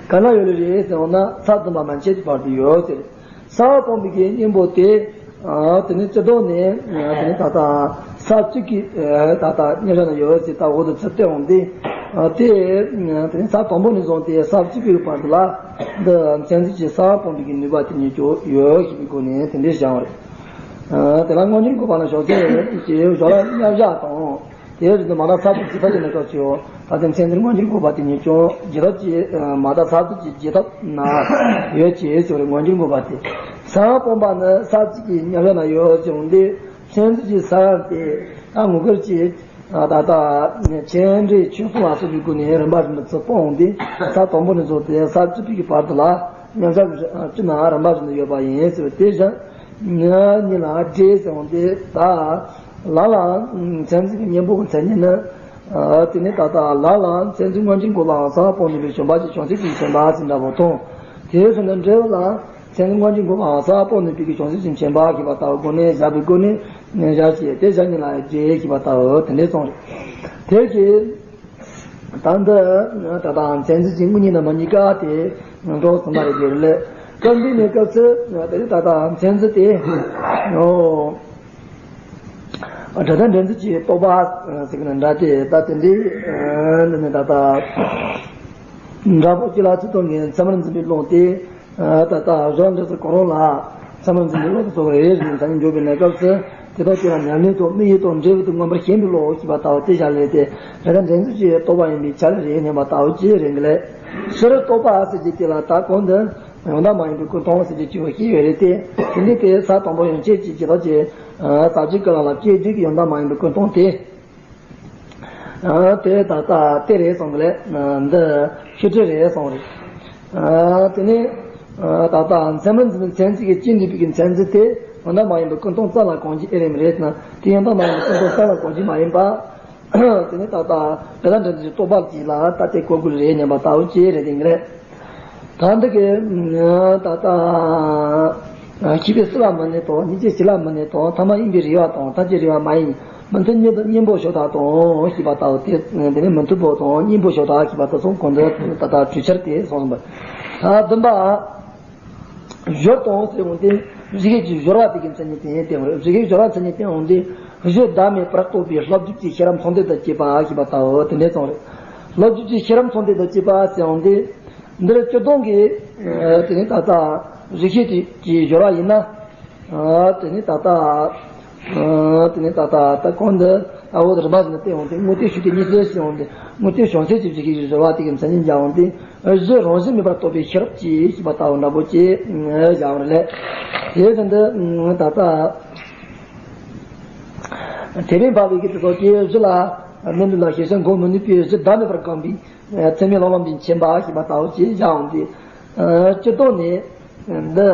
ག་ན་ཡོད་ལེ་རེད་ཟེར་བ་ན་ས་བདུན་པ་མན་ཆད་ཀྱི་བར་དུ་ཡོད་ཟེར། ས་སྤོང་པའི་གི་གཉེན་པོ་དེ། དེ་ནི་སྤྱི་ལྡོག་ནས་དེ་ནི་ད་ལྟ་ས་བཅུ་གི་ད་ལྟ་མཉམ་བཞག་ན་ཡོད་ཟེར་ད་འོག་ཏུ་ཚུར་བལྟས་འོང་སྟེ། དེ་དེ་ནི་ས་དང་པོ་ནས་བཟུང་སྟེ་ས་བཅུ་གི་བར་དུ་ལ། འདི་མཚན་འཛིན་གྱི་ས་སྤོང་པའི་གི་ནུས་པ་དེ་ཉིད་ཀྱང་ཡོད་ཞེས་པའི་སྒོ་ནས་དེ་འདྲའི་བྱ་བ་རེད། དེ་ལ་མངོན་གྱུར་འགོག་པ་ན་ཞོག་ཟེར་ཞེས་ཞོག་ལ་མཉམ་བཞག་དང་། དེའི་རིགས་དུ་མ་དག་ས་བཅུ་གཅིག་ཐ་ཆད་ནས་སྐབས་སུ། ད་ལྟའི་མཚན་འཛིན་མངོན་གྱུར་འགོག་པ་དེ་ཉིད་ཀྱང་རྗེས་ཐོབ་ཀྱི་མ་དག་ས་བཅུ་གཅིག་རྗེས་ཐོབ་ན་ཡོད་ཅེས་ཟེར་བའི་མངོན་གྱུར་འགོག་པ་དེ། ས་སྤོང་པ་ནི་ས་བཅུ་གཅིག་གི་མཉམ་བཞག་ན་ཡོད་ཅེས་འོང་སྟེ་མཚན་འཛིན་གྱི་ས་དེ་ད་ངོ་སྐལ་གྱི་ད་ལྟ་ཆེན་འབྲེལ་ཆོས་སྤོང་ལ་སོགས་པའི་སྒོ་ནས་རིམ་པ་རིམ་པ་ཚུར་སྤོང་འོང་སྟེ་ས་དང་པོ་ནས་བཟུང་སྟེ་ས་བཅུ་པའི་གི་བར་དུ་ལ། མཉམ་གཞག་གི་སྤྱི་ན་རིམ་པ་བཞིན་དུ་ཡོད་པ་ཡིན་ཟེར་བ་དེ་བཞིན་ཉིད་ལ་འབྲས་ཟེར་བ་དེ་ད་ལ་ལ་མཚན་འཛིན་གྱི་གཉེན་པོ་གི་མཚན་ཉིད་ནི། དེ་ནས་ད་ལྟ་ལ་ལ་མཚན་འཛིན་མངོན་གྱུར་འགོག་པའམ་གསང་བ་སྤོང་ནུས་པའི་བྱམས་པ་ཅན་བྱང་ཆུབ་ཀྱི་བྱམས་པ་ཟེར་འདྲ་པོ་དང་། དེའི་ཕྱིར་ན་འབྲས་བུ་ལ་མཚན་འཛིན་མངོན་གྱུར་འགོག་པའམ་གསང་བ་སྤོང་ནུས་པའི་གི་བྱང་ཆུབ་ཀྱི་བྱམས་པ་ཞེས་པ་ལྟ་བུ་སྒོ་ནས་བཞག་པའི་སྒོ་ནས་བཞག་བྱས་ཏེ་བཞག་ཉིད་ལ་འབྲས་ཞེས་པ་ལྟ་བུ་དེ་འདྲའི་གསུངས་རེད། དེ་གི་ད་འདི་ད་ལྟ་མཚན་འཛིན་གྱི་དངོས་ཉིད་རྣམ་པ་གཉིས་ཀ་དེ་འགྲོ་སོང་བ་རེད་དེ་ལས་སྐབས་འདི་ནས་སྐབས་སུ་དེ་ནི་ད་ལྟ་མཚན་འཛིན་དེ་ཨོ། སྒྲ་དང་འབྲས་འཛིན་གྱི་རྟོག་པ་ཟེར་གི་ན་འདྲ་སྟེ་ད་དེ་འདྲའི་འདི་ནི་ད་ལྟ་འདྲ་པོ་ཅི་ལ་ཚུལ་སྟོན་གྱི་མཚན་མར་འཛིན་པའི་ཀློང་སྟེ། ད་ལྟ་གཞོན་འདྲ་ཚོ་གང་རུང་ལ་མཚན་མར་འཛིན་པའི་ཀློང་དུ་སོགས་རེ་རེ་བཞིན་ད་ནི་འཇོག་པའི་གནས་སྐབས་སུ་དེ་དག་ཅིག་ལ་ཉམས་ལེན་དང་དམིགས་ཡུལ་དང་འབྲས་བུ་དུ་མངོན་པར་ཞེན་པའི་བློ་ཞེས་པ་ལྟ་བུ་དེ་བཞག་ལས་ཏེ་སྒྲ་དང་འབྲས་འཛིན་གྱི་རྟོག་པ་ཡིན་པའི་ཆ་ལ་རེ་སྙམ་པ་ལྟ་བུ་ཅི་རེད་འདི་ལས། ཕྱིར་རྟོག་པ་ཟེར་གྱི་དེ་ལ་ད་གོང་དུ་ཡང་དག་མ་ཡིན་པའི་ཀུན་སྟོང་ཟེར་གྱི་ཅིག་བཤད་ཡོད་རེད་དེ། དེ་འདི་དེ་ས་དང་པོ་ཡན་ཆད་ཀྱི་ཇི་ལྟར་གྱི་ཟབ་ཆོས་ཀུན་ལ་ལ་སྐྱེ་དུས་ཀྱི་ཡང་དག་མ་ཡིན་པའི་ཀུན་སྟོང་དེ། དེ་ད་ལྟ་དེ་རེད་གསུངས་པ་ལས་འདི་ཤོད་དྲི་རེད་གསུངས་རེད། དེ་ནས་ད་ལྟ་མཚན་མར་འཛིན་པའི་མཚན་གཅིག་གི་སྐྱེ་འདུས་པའི་མཚན་འཛིན་དེ་ཡང་དག་མ་ཡིན་པའི་ཀུན་སྟོང་རྩ་ལ་གང་ཞིག་ཨེ་རེད་མི་རེད་ན་དེ་ཡང་དག་མ་ཡིན་པའི་ཀུན་སྟོང་རྩ་ལ་གང་ཞིག་མ་ཡིན་པ། དེ་ནས་ད་ལྟ་དེ་དག་འདྲ་འདི་རྟོག་པ་གཅིག་ལ་ད་ལྟའི་གོ་དགོས་རེད་སྙམ་པ་ལྟ་བུ་ཅི་རེད་དེ་ངེས་རེད། ད་འདི་གི་ད་ལྟ་ཤེས་པས་སུ་ལ་མི་གནས་དང་སྙིང་རྗེས་ཅི་ལ་མི་གནས་དང་ཐ་མ་ཡིན་པའི་རེ་བ་དང་ཐམས་ཅད་རེ་བ་མ་ཡིན་མི་མཐུན་གཉིས་དང་གཉེན་པོ་ཞོ་དག་དང་ཞེས་པ་ལྟ་བུ་དེ་དེ་ནས་མི་མཐུན་པོ་དང་གཉེན་པོ་ཞོ་དག་ཞེས་པ་དེ་གསུམ་གོང་དུ་ད་ལྟ་གྲོས་འཆར་དེ་གསུངས་པ། ད་བདུན་པ། སྦྱོར་དང་ཟེར་འོང་དེ་རིགས་ཤེས་ཀྱི་སྦྱོར་བ་དེ་གི་མཚན་ཉིད་དེ་ཡིན་ཏེ། རིགས་ཤེས་སྦྱོར་བ་མཚན་ཉིད་དེ་འོང་དེ་གཞི་བདག་མེད་པར་རྟོགས་པའི་བློ་བརྒྱུད་ཀྱི་ཤེས་རབ་མཚུངས་ལྡན་དང་བཅས་པ་ཞེས་པ་ལྟ་བུ་དེ་འདྲའི་གསུངས་རེད། བློ་བརྒྱུད་ཀྱི་ཤེས་རབ་མཚུངས་ལྡན་དང་བཅས་པ་ཟེར་འོང་དེ་འདིར་སྤྱིར་བཏང་གི་དེ་ནི་ད་ལྟ་རིགས་ཤེས་ཀྱི་སྦྱོར་བ་ཡིན་ན། དེ་ནི་ད་ལྟ་དེ་ནི་ད་ལྟ་ད་གོང་དུ་ཨ་འོ་དེ་རིམ་པ་བཞིན་དུ་བསྟན་འོང་དེ་དངོས་བསྟན་ཞུ་དེ་གཉིས་སུ་ཞེས་འོང་དེ་དངོས་བསྟན་བྱང་སེམས་ཀྱི་རིགས་ཤེས་ཀྱི་སྦྱོར་བ་དེ་གི་མཚན་ཉིད་བྱ་འོང་དེ། གཞི་རང་བཞིན་མེད་པར་རྟོགས་པའི་ཤེས་རབ་ཀྱིས་ཞེས་པ་ལྟ་བུ་འདྲ་པོ་ཅིག་བཞག་པ་རེད། དེ་བཞིན་དུ་ད་ལྟ་དེ་བས་འཕགས་པའི་གི་དེ་ཚོ་སྐྱེ་བོའི་གཞི་ལ་གནས་ལུགས་ལ་ཤེས་བྱ་འགོག་མི་ནུས་པའི་གཞི་བདག་མེད་པར་བསྒོམས་པའི་ཚད་མའི་ཀློང་ལམ་པའི་མཁྱེན་པ་ཞེས་པ་ལྟ་བུ་ཅིག་བཞག་འོང་དེ། སྤྱིར་བཏང་ནས། འདི་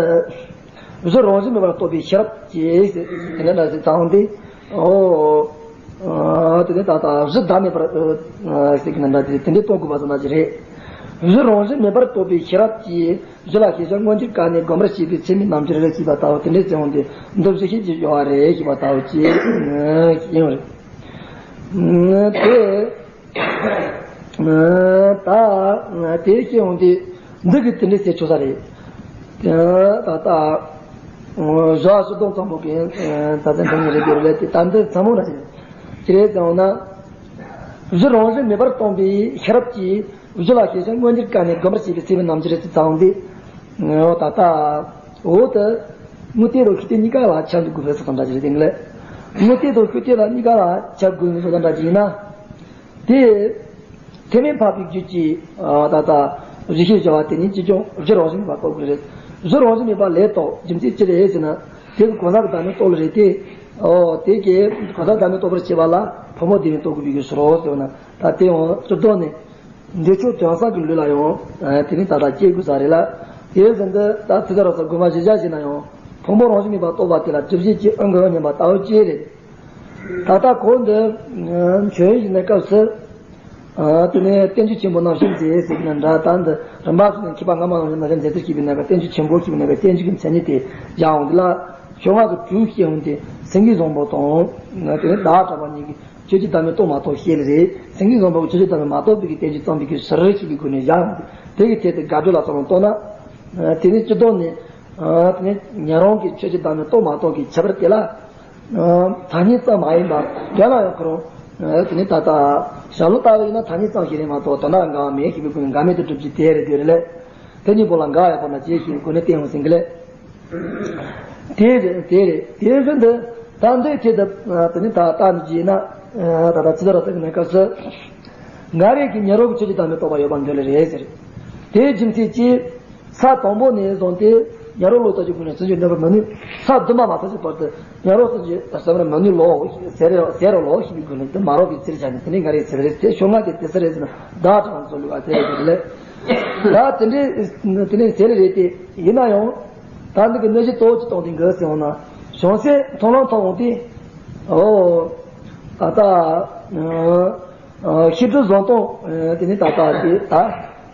གཞི་རང་བཞིན་མེད་པར་རྟོགས་པའི་ཤེས་རབ་ཀྱིས་དེ་ནས་འདྲ་ཟེར་ཚང་སྟེ། ཨོ། དེ་ནས་ད་ལྟ་གཞི་བདག་མེད་པར་ཟེར་གྱི་ན་འདྲ་དེ་དེ་འདྲའི་རྟོགས་དགོས་པ་ཟེར་ན་ཅི་རེད། གཞི་རང་བཞིན་མེད་པར་རྟོགས་པའི་ཤེས་རབ་ཀྱིས་གཞི་ལ་ཤེས་བྱ་མངོན་གྱུར་ཀ་ནས་བསྒོམ་པར་བྱེད་པའི་ཚད་མའི་རྣམ་འགྱུར་རེ་ཞེས་པ་ལྟ་བུ་དེ་འདྲའི་ཚེ་འོང་སྟེ་འདི་གཞི་ཤེས་ཀྱི་སྦྱོར་བ་རེད་ཞེས་པ་ལྟ་བུ་ཅིག་ཡིན་རེད། དེ། ད་དེ་སྐྱེ་ཡོང་དུས་འདི་གི་དེ་འདྲའི་ཟེར་ཆོག་ས་རེད། ད་ལྟ་བཟོ་བ་སུ་དང་ཚང་མོ་གི་ད་ལྟ་འདི་ནི་རེད་དེ་རེད་དེ་ད་འདི་ཚང་མོ་ར་ཅི་རེད་ཟེར་འོང་ན། གཞི་རང་བཞིན་མེད་པར་སྟོང་པའི་ཤེས་རབ་ཀྱིས་གཞི་ལ་ཤེས་བྱ་མངོན་གྱུར་ཀ་ནས་བསྒོམ་པར་བྱེད་པའི་ཚད་མའི་རྣམ་འགྱུར་རེད་ཟེར་ཚང་འདི། ད་ལྟ་འོ་ད་དངོས་བསྟན་དང་ཤུགས་བསྟན་གཉིས་ཀ་ལ་ཁྱབ་འདུག་དགོས་པའི་ཟེར་ཙམ་འདྲ་ཅི་རེད་དེ་ངས་དངོས་བསྟན་དང་ཤུགས་བསྟན་ལ་གཉིས་ཀ་ལ་ཁྱབ་དགོས་པའི་ཟེར་ཙམ་འདྲ་ཅི་ཡིན་ན། དེ། ཐེག་དམན་འཕགས་པའི་རྒྱུད་ཀྱི། ད་ལྟ། རིགས་ཤེས་སྦྱོར་བ་དེ་ནི་ཅི་ཀྱང་གཞི་རང་བཞིན་མེད་པར་རྟོགས་དགོས་རེད། གཞི་རང་བཞིན་མེད་པ་ལས་རྟོགས་རྒྱུ་མཚན་ཅི་རེད་ཟེར་ན། དེ་གི་གང་ཟག་གི་བདག་མེད་རྟོགས་ལ་རེད་དེ། ཨོ། དེ་གི་གང་ཟག་བདག་མེད་རྟོགས་པར་བྱེད་པ་ལ་ཕོ་མོ་བདེན་པའི་རྟོགས་དགོས་པའི་རྒྱུ་ཟེར་རོ་ཟེར་བ་ན། ད་དེ་ཡང་སྤྱིར་བཏང་ནས། འདི་ཆོས་དོན་བཟང་གི་ལུས་ལ་ཡང་། དེ་ནི་ད་ལྟ་སྐྱེ་དགོས་ས་རེད་ལ། དེ་བཞིན་དུ་ད་ཚེ་ད་ར་ས་དགོན་པ་གཞི་བཞག་བྱས་ན་ཡང་། ཕོ་མོ་རང་བཞིན་མེད་པར་རྟོགས་པ་དེ་ལ་སྒྲུབ་བྱེད་ཀྱི་ཨང་གི་ཉམས་པ་ལྟ་བུ་ཅི་རེད། ད་ལྟ་གོང་དུ་མཆོད་ཡོན་ཞུ་བའི་སྐབས་སུ། དེ་ནས་བསྟན་བཅོས་ཆེན་པོ་རྣམ་བཤད་མཛད་ཟེར་གྱི་ན་འདྲ་ད་འདི་རིམ་པ་སོགས་ནས་མཁས་པ་སྔ་མ་རྣམས་ཀྱིས་མཛད་ཚུལ་ཞེས་པའི་ནང་གི་བསྟན་བཅོས་ཆེན་པོ་ཞེས་པའི་ནང་གི་བསྟན་བཅོས་ཀྱི་མཚན་ཉིད་དེ་སྦྱར་འོང་དེ་ལ་ཤོག་ངག་གི་དྲུག་ཞེས་འོང་སྟེ་སེང་གེ་བཟང་པོ་དང་དེ་ནས་བདག་གྲགས་པ་གཉིས་ཀྱིས་ཆོས་ཀྱི་བདག་མེད་རྟོགས་མ་རྟོགས་བཤད་ལེ་རེད། སེང་གེ་བཟང་པོ་གིས་ཆོས་ཀྱི་བདག་མེད་མ་རྟོགས་པའི་གི་བསྟན་བཅོས་བརྩམས་པའི་གི་ཟུར་ཞེས་པའི་སྒོ་ནས་སྦྱར་འོང་སྟེ་དེ་གི་ཐད་དུ་དགག་སྒྲུབ་ལ་སོགས་ལ་རྟོགས་ན། དེ་ནས་སྤྱི་ལྡོག་ནས། དེ་ནས་ཉན་རང་གིས་ཆོས་ཀྱི་བདག་མེད་རྟོགས་མ་རྟོགས་ཀྱི་ཁྱད་པར་དེ་ལ། ཐ་སྙད་ཙམ་མ་ཡིན་པར་དོན་ལ་ཡང་ཁོ་རང་། དེ་ནི་ད་ལྟ་བྱ་ལུགས་ལྟ་བུ་ཡིན་ན་ཐ་སྙད་ཙམ་ཞིག་རེད་མ་གཏོགས་དོན་དག་འགལ་བ་མེད་ཞེས་པའི་སྒོ་ནས་འགལ་མེད་དུ་སྒྲུབ་ཀྱི་དེ་རེད་དེ་རེད་ལས། དེ་གཉིས་པོ་ལ་འགལ་ཡོད་པ་ན་ཅི་ཞེས་སྒོ་ནས་བསྟན་ཡོང་ཟིན་གི་ལས། དེ་རེད་དེ་རེད་དེ་བཞིན་དུ་ད་འདིའི་ཆེད་དུ་དེ་ནི་ད་ལྟ་ནི་ཅི་ཡིན་ན། ད་ལྟ་ཅི་ལྟར་ཟེར་གི་ན་སྐབས་སུ། འགའ་རེ་གིས་ཉན་རང་གིས་ཆོས་ཀྱི་བདག་མེད་རྟོགས་པ་ཡོད་པར་འདོད་ལེ་རེད་ཟེར། དེའི་རྒྱུ་མཚན་གྱིས། ས་དང་པོ་ནས་བཟུང་སྟེ་ཉན་རང་ལོ་ཙཱ་གི་སྒོ་ནས་བརྩི་འཇོག་འདོན་པར་མི་ནུས། ས་བདུན་པ་མ་ཐོབ་ཀྱི་བར་དུ་ཉན་རང་བརྩི་འཇོག་ཟེར་བར་མི་ནུས་ལོ་ཟེར་རོ་ཟེར་རོ་ལོ་ཞེས་པའི་སྒོ་ནས་དེ་མ་རོགས་པའི་ཚིག་ཆ་ནས་དེ་ནས་འགའ་རེའི་ཚིག་རེད་དེ་ཤོག་ངག་གི་དེ་ཚིག་རེད་ཟེར་ན་བདག་གྲགས་ཚོ་ལུགས་ཨ་དེ་རེད་དེ་ལས། ད་དེ་འདྲའི་དེ་ནས་དེ་ལས་རེད་དེ། ཡིན་ན་ཡང་ད་འདི་གི་གནོད་གཞི་གཙོ་བོ་ཅིག་གཏོང་དེ་འགི་ཟེར་འོང་ན། བྱང་སེམས་མཐོང་ལམ་ཐོབ་འོང་དུས། ཨོ། ད་ལྟ། ཤེས་སྒྲིབ་བཟང་གཏོང་། དེ་ནས་ད་ལྟ་དེ་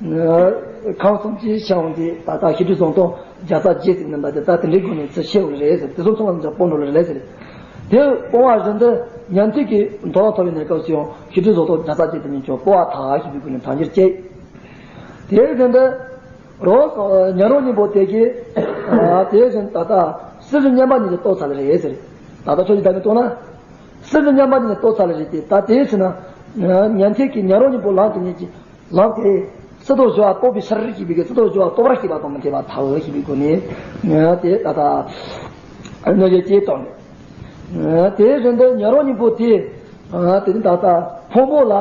ད། ཁམས་གསུམ་གྱི་ཤེས་འོང་དུས་ད་ལྟ་ཤེས་སྒྲིབ་བཟང་གཏོང་བརྒྱ་རྩ་བརྒྱད་ཟེར་ནི་འདྲ་དེ། ད་དེ་འདྲའི་སྒོ་ནས་ཚུར་ཤེས་འོང་རེད་ཟེར། དེ་ཚོ་ཚང་མ་འཇོག་སྤོང་འགྲོ་ལེ་རེད་ཟེར། དེ་སྤོང་བ་བཞིན་དུ་ཉན་ཐོས་ཀྱི་མཐོང་ལམ་ཐོབ་པའི་གནས་སྐབས་སུ་ཡང་ཤེས་སྒྲིབ་བཟང་གཏོང་བརྒྱ་རྩ་བརྒྱད་དེ་ནི་ཀྱང་སྤོང་བ་ཐག་ཞེས་པའི་སྒོ་ནས་ཐལ་འགྱུར་བཅད། དེ་བཞིན་དུ། རང་ཉན་རང་གཉིས་པོ་དེ་གིས། དེ་བཞིན་ད་ལྟ་སྲིད་པའི་མཉམ་པ་ཉིད་དུ་རྟོགས་ཚར་ལེ་རེད་ཟེར། ད་ལྟ་ཁྱོད་ཀྱིས་བདག་མེད་རྟོགས་ན། སྲིད་པའི་མཉམ་པ་ཉིད་དུ་རྟོགས་ཚར་ལེ་རེད་དེ། ད་དེའི་ཕྱིར་ན། ཉན་ཐོས་ཀྱི་ཉན་རང་གཉིས་པོ་ལམ་དེ་ཉིད་ཀྱི་ལམ་དེ། སྲིད་དུ་སྦྱོར་བ་རྟོགས་པའི་ཕྱིར་ཞེས་པའི་གི། སྲིད་དུ་སྦྱོར་བ་རྟོགས་པར་བྱེད་པ་དང་མི་འཐད་པར་ཐལ་ཞེས་པའི་སྒོ་ནས། དེ་ད་ལྟ་གནོད་བྱེད་ཅེས་དང་། དེ་བཞིན་དུ་ཉན་རང་གཉིས་པོ་དེ། དེ་ནི་ད་ལྟ་ཕུང་པོ་ལ་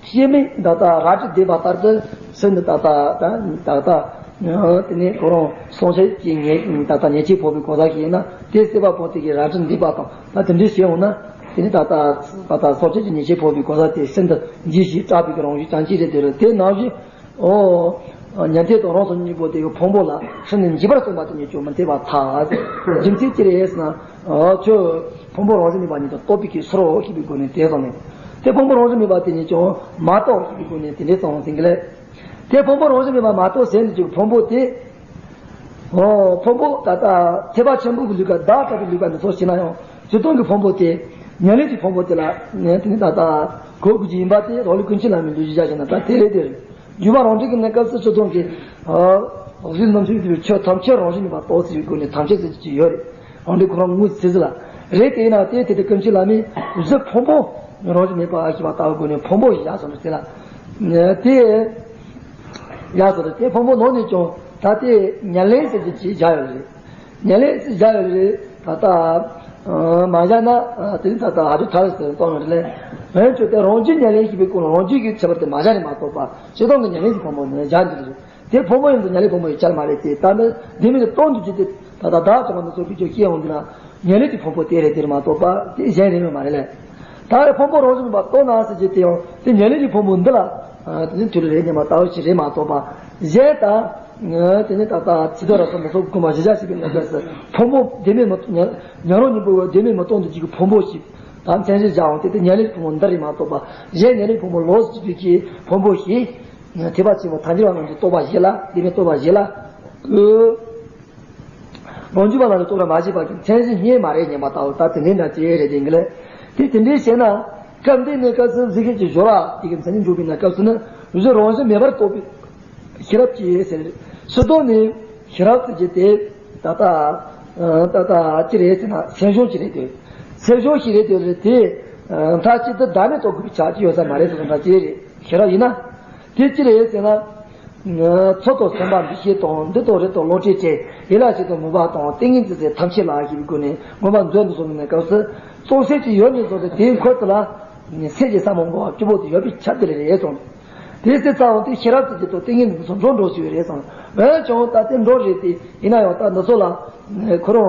སྐྱེ་མེད་ད་ལྟ་རལ་གྲི་རྡེབ་པ་ལྟར་དུ་ཤིན་ཏུ་ད་ལྟ་ད་ད་ལྟ་དེ་ནས་ཁོ་རང་སྲོག་ཆགས་ཀྱི་ཉེས་ད་ལྟ་ཉེས་ཆད་ཕོག་པའི་གོ་ས་ཞིག་ཡིན་ན། དེ་སྲེད་པ་པོ་དེ་གིས་རལ་གྲི་འདེབས་པ་དང་། ད་དེ་འདྲའི་བྱས་འོང་ན། དེ་ནི་ད་ལྟ་ད་ལྟ་སྲོག་ཆགས་ཀྱི་ཉེས་ཆད་ཕོག་པའི་གོ་ས་དེ་ཤིན་ཏུ་འཇིགས་ཤིང་སྐྲག་པའི་རང་བཞིན་ཅན་ཅིག་རེད། དེ་རེད། དེ་ནང་བཞིན། ཨོ། ཉན་ཐོས་དང་རང་སོ་གཉིས་པོ་དེ་གི་ཕུང་པོ་ལ་ཤིན་ཏུ་འཇིགས་པར་གསུངས་པ་དེ་ཉིད་ཀྱང་མི་འཐད་པར་ཐལ། རྒྱུ་མཚན་ཅི་རེད་ཟེར་ན། ཨོ། ཁྱོད་ཕུང་པོ་རང་བཞིན་མེད་པ་ཉིད་དུ་རྟོགས་པའི་གི་ཕྱིར་རོ་ཞེས་པའི་སྒོ་ནས་དེ་ཙམ་ནས། དེ་ཕུང་པོ་རང་བཞིན་མེད་པ་དེ་ཉིད་ཀྱང་མ་རྟོགས་ཞེས་པའི་སྒོ་ནས་དེ་འདྲའི་ཙམ་ཟིན་གི་ལས། དེ་ཕུང་པོ་རང་བཞིན་མེད་པ་མ་རྟོགས་ཟིན་ནས་ཀྱི་ཕུང་པོ་དེ། ཨོ། ཕུང་པོ་ད་ལྟ་ཐེག་པ་ཆེན་པོ་གི་ལུས་ཀ་བདག་ལྟ་བུའི་ལུས་ཀ་འདི་ཚོ་ཤེས་ན་ཡང་། སྤྱིར་བཏང་གི་ཕུང་པོ་དེ། ཉེར་ལེན་གྱི་ཕུང་པོ་དེ་ལ། དེ་ནི་ད་ལྟ་གོ་དགོས་ཀྱི་ཡིན་པ་དེ། རང་ལུགས་ཀུན་མཁྱེན་བླ་མའི་ལུགས་ཀྱི་བྱ་བྱེད་ན་ད་དེ་རེད། དེ་རེད། འཇུག་པ་རང་འགྲེལ་གྱི་གནས་སྐབས་སུ་སྤྱིར་བཏང་གི། ཨ། འོག་གཟུགས་རྣམ་ཤེས་ཀྱི་ཆོས་ཐམས་ཅད་རང་བཞིན་མེད་པར་རྟོགས་ཟེར་བའི་སྒོ་ནས་ཐམས་ཅད་ཟེར་གྱི་ཡོད་རེད། རང་འགྲེལ་ཁོ་རང་ངོས་ཟེར་ཟེར་ལ། རེད། དེ་ཡིན་ན་དེ་དེ་དེ་ཀུན་མཁྱེན་བླ་མས་གཟུགས་ཕུང་པོ་རང་བཞིན་མེད་པ་ཞེས་པ་ལྟ་བུའི་སྒོ་ནས་ཕུང་པོ་ཞེས་གསུངས་ཟེར་ལ། དེ་ཡག་སོ་རེད། དེ་ཕུང་པོ་ནང་ནས་ཀྱང་ད་དེ་ཉེར་ལེན་ཟེར་གྱི་ཅིག་བཞག་ཡོད་རེད། ཉེར་ལེན་ཟེར་བཞག་ཡོད་རེད། ད་ལྟ་མ་བཞག་ན་དེ་ནི་ད་ལྟ་ཨ་ཇོ་ཐར་ཟེར་གཏོང་ཡོད་རེད། འོན་ཀྱང་དེ་རང་རྒྱུད་ཉེར་ལེན་ཞེས་པའི་སྐོར་ལ་རང་རྒྱུད་ཀྱི་ཁྱད་པར་དེ་མ་བཞག་ནས་མ་གཏོགས་པ། སྤྱིར་བཏང་གི་ཉེར་ལེན་གྱི་ཕུང་པོ་ནི་བཞག་འདུག་རེད། དེ་ཕུང་པོ་ཡིན་དུས་ཉེར་ལེན་ཕུང་པོ་ཡི་ཆར་མ་རེད་དེ། ད་ནི་དེ་མིན་གྱི་སྟོང་དུ་གྱུར་ཏེ་ད་ལྟ་བདག་ཅག་མ་ནི་སོགས་ཀྱི་སྐྱེ་འོང་དུས་ན་ཉེར་ལེན་གྱི་ཕུང་པོ་དེ་རེད། དེར་མ་གཏོགས་པ་དེ་གཞན་རེད་མ་རེད་ལས། ད་རེ་ཕུང་པོ་རང་བཞིན་མེད་པར་རྟོགས་ན་ཟེར་གྱི་དེ་ཡང་དེ་ཉེར་ལེན་གྱི་ཕུང་པོ་འདི་ལ་དེ་ནི་དུས་ལ་རེ་ཉན་པ་ལྟ་བུ་ཞིག་རེད་མ་གཏོགས་པ། གཞན་ད་དེ་ནི་ད་ལྟ་ཚིག་དོན་ར་སོགས་མི་སོགས་དགོངས་པ་གཞི་བཞག་བྱས་པའི་གནས་སྐབས་སུ་ཕུང་པོ་དེ་མིན་མི་ཉན་རང་གཉིས་པོ་དེ་མིན་མི་སྟོང་དུ་གྱུར་གྱི་ཕུང་པོ་ཞིག་ད་མཚན་གཞི་བཞག་འོང་དེ་དེ་ཉེར་ལེན་གྱི་ཕུང་པོ་འདི་རེད་མ་གཏོགས་པ། གཞན་ཉེར་ལེན་ཕུང་པོ་ལོགས་སུ་གྱུར་པའི་གི་ཕུང་པོ་ཞིག་ཐེག་པ་ཆེན་པོ་ཐལ་འགྱུར་བ་རྣམས་ཀྱི་རྟོག་པ་བཞི་ལ། དེ་མིན་རྟོག་པ་བཞི་ལ། རང་རྒྱུད་པ་རྣམས་ཀྱི་རྟོག་པ་མ་བྱས་པ་གི་མཚན་གཞི་རྙེད་མ་རེད་ཉན་པ་ལྟ་བུ་ད་དེ་འདྲའི་འདྲ་ཅི་རེད་དེ་འགི་ལས། དེ་དེ་འདྲའི་བྱས་ན། སྐབས་འདིའི་གནས་སྐབས་སུ་གཟུགས་ཀྱི་སྦྱོར་བ་དེ་གི་མཚན་ཉིད་འཇོག་པའི་གནས་སྐབས་སུ་ནི་གཟུགས་རང་བཞིན་མེད་པར་རྟོགས་པའི་ཤེས་རབ་ཀྱིས་ཟེར། སྤྱིར་བཏང་ནི་ཤེས་རབ་ཟེར་གྱི་དེ་ད་ལྟ་ད་ལྟ་ཅི་རེད་ཟེར་ན་སེམས་བྱུང་ཅིག་རེད་དེ། སེམས་བྱུང་ཞིག་རེད་དེ་རེད་དེ། མཐའ་གཅིག་ཏུ་བདག་མེད་རྟོགས་དགོས་པའི་ཆ་ཅི་ཡོད་ས་མ་རེད་ཟེར་ན་ཅི་རེད། ཤེས་རབ་ཡིན་ན། དེ་ཅི་རེད་ཟེར་ན། ཚོགས་དང་སེམས་པ་འདུ་ཤེས་དང་། འདི་དང་རེད་དང་བློ་བྲལ་བྲལ། ཡིད་ལ་བྱེད་དང་མོས་པ་དང་། ཏིང་ངེ་འཛིན་ཟེར་ཐམས་ཅད་ལ་ཞེས་པའི་སྒོ་ནས་མངོན་པ་མཛོད་དུ་སོང་བའི་གནས་སྐབས་སུ། རྟོགས་སེམས་ཀྱི་ཡུལ་ནས་བཟུང་སྟེ་དེའི་འཁོར་དུ་ལ་སེམས་ཀྱི་ས་མང་པོ་བཅུ་པོ་དེ་ཡོད་པའི་ཆ་དེ་རེད་གསུངས། དེའི་ཚེ་ཚ་བོ་དེ་ཤེས་རབ་ཀྱི་རྒྱུད་དང་ཏིང་ངེ་འཛིན་སོགས་འགྲོ་འགྲོ་ཞུས་རེད་གསུངས། འོན་ཀྱང་ད་དེ་འགྲོ་རེད་དེ། ཡིན་ན་ཡང་ད་འདི་ཚོ་ལ་ཁོ་རང་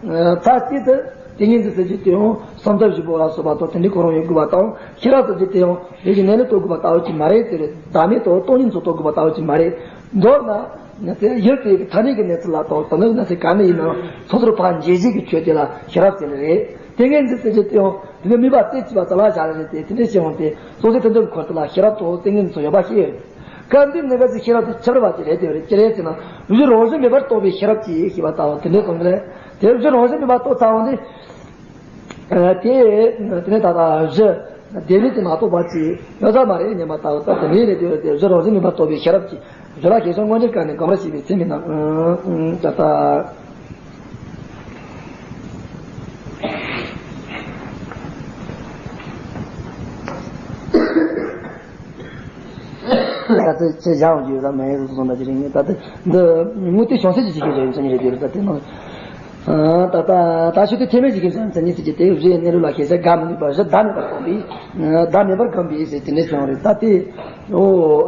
མཐའ་གཅིག་ཏུ་ཏིང་ངེ་འཛིན་ཟེར་རྒྱུ་དེ་ཡང་བསམ་ཐབས་བཞི་པོ་ལ་སོགས་པ་དང་དེ་འདྲའི་ཁོ་རང་ཡོད་དགོས་པ་དང་། ཤེས་རབ་ཟེར་རྒྱུ་དེ་ཡང་རིགས་ཀྱི་གནས་ལུགས་རྟོགས་དགོས་པ་ལྟ་བུ་ཅིག་མ་རེད་ཟེར། བདག་མེད་དང་སྟོང་ཉིད་ཚོ་རྟོགས་དགོས་པ་ལྟ་བུ་ཅིག་མ་རེད། མདོར་ན་ཡུལ་དེའི་ཐ་སྙད་ཀྱི་གནས་ཚུལ་ལ་དང་དོན་དག་གི་གནས་ཚུལ་ག་ནས་ཡིན་ནའང་སོ་སོར་ཕར་འབྱེད་བྱེད་ཀྱི་ཆོས་དེ་ལ་ཤེས་རབ་ཟེར་ནི་རེད། ཏིང་ངེ་འཛིན་ཟེར་རྒྱུ་དེ་ཡང་དེ་ནི་དམིགས་པ་རྩེ་གཅིག་པ་རྩ་བ་བཞག་ནི་རེད་དེ། དེ་འདྲ་བྱས་འོང་སྟེ་སོ་སོའི་དོན་དམ་འཁོར་དུ་ལ་ཤེས་རབ་དང་ཏིང་ངེ་འཛིན་ཚོ་ཡོད་པ་ཤེས་ཡོད། སྐབས་འདིར་གནས་སྐབས་སུ་ཤེས་རབ་དེ་ཁྱབ་པ་ཅིག་རེད་དེ་རེད། ཅི་རེད་ཟེར་ན་གཟུགས་རང་བཞིན་མེད་པར་རྟོགས་པའི་ཤེས་རབ་ཀྱིས་ཞེས་པ་ལྟ་བུ་དེ་འདྲའི་གསུངས་པ་རེད། དེ་གཟུགས་རང་བཞིན་མེད་པར་རྟོགས་ཚར་འོང་སྟེ། དེ་དེ་ནས་ད་ལྟ་གཟུགས་བདེན་མེད་དུ་མ་རྟོགས་པ་ཅིག་ཡོད་ས་མ་རེད་ཉན་པ་ལྟ་བུ་ད་དེ་འདྲའི་རེད་དེ་རེད་དེ། གཟུགས་རང་བཞིན་མེད་པར་རྟོགས་པའི་ཤེས་རབ་ཀྱིས་གཟུགས་ལ་ཞེས་བྱ་མངོན་གྱུར་སྐབས་ནས་གོམས་པར་བྱས་པའི་ཚེ་མིན་ནམ། ད་ལྟ། ད་ལྟ་ཁྱེད་བཞག་འོང་རྒྱུ་ཡོད་ས་མ་ཡིན་གསུངས་ན་ཅི་རེད། ད་ལྟ་འདི་དངོས་དེ་བྱང་སེམས་ཀྱི་ཇི་སྐད་ཅེས་མཚན་ཉིད་རེད་དེ་རེད། ད་དེ་ནང་ད་ལྟ་ད་ཆོས་དེ་ཐེག་དམན་ཇི་སྐད་ཅེས་མཚན་ཉིད་ཟེར་གྱི་དེ་གཟུགས་ཡི་གནས་ལུགས་ལ་ཞེས་བྱ་དགག་མི་ནུས་པ། གཟུགས་བདག་མེད་པར་རྟོགས་པའི་བདག་མེད་པར་བསྒོམས་པའི་ཟེར་དེ་འདྲ་ཞིག་ཡོང་རེད། ད་དེ་ཨོ་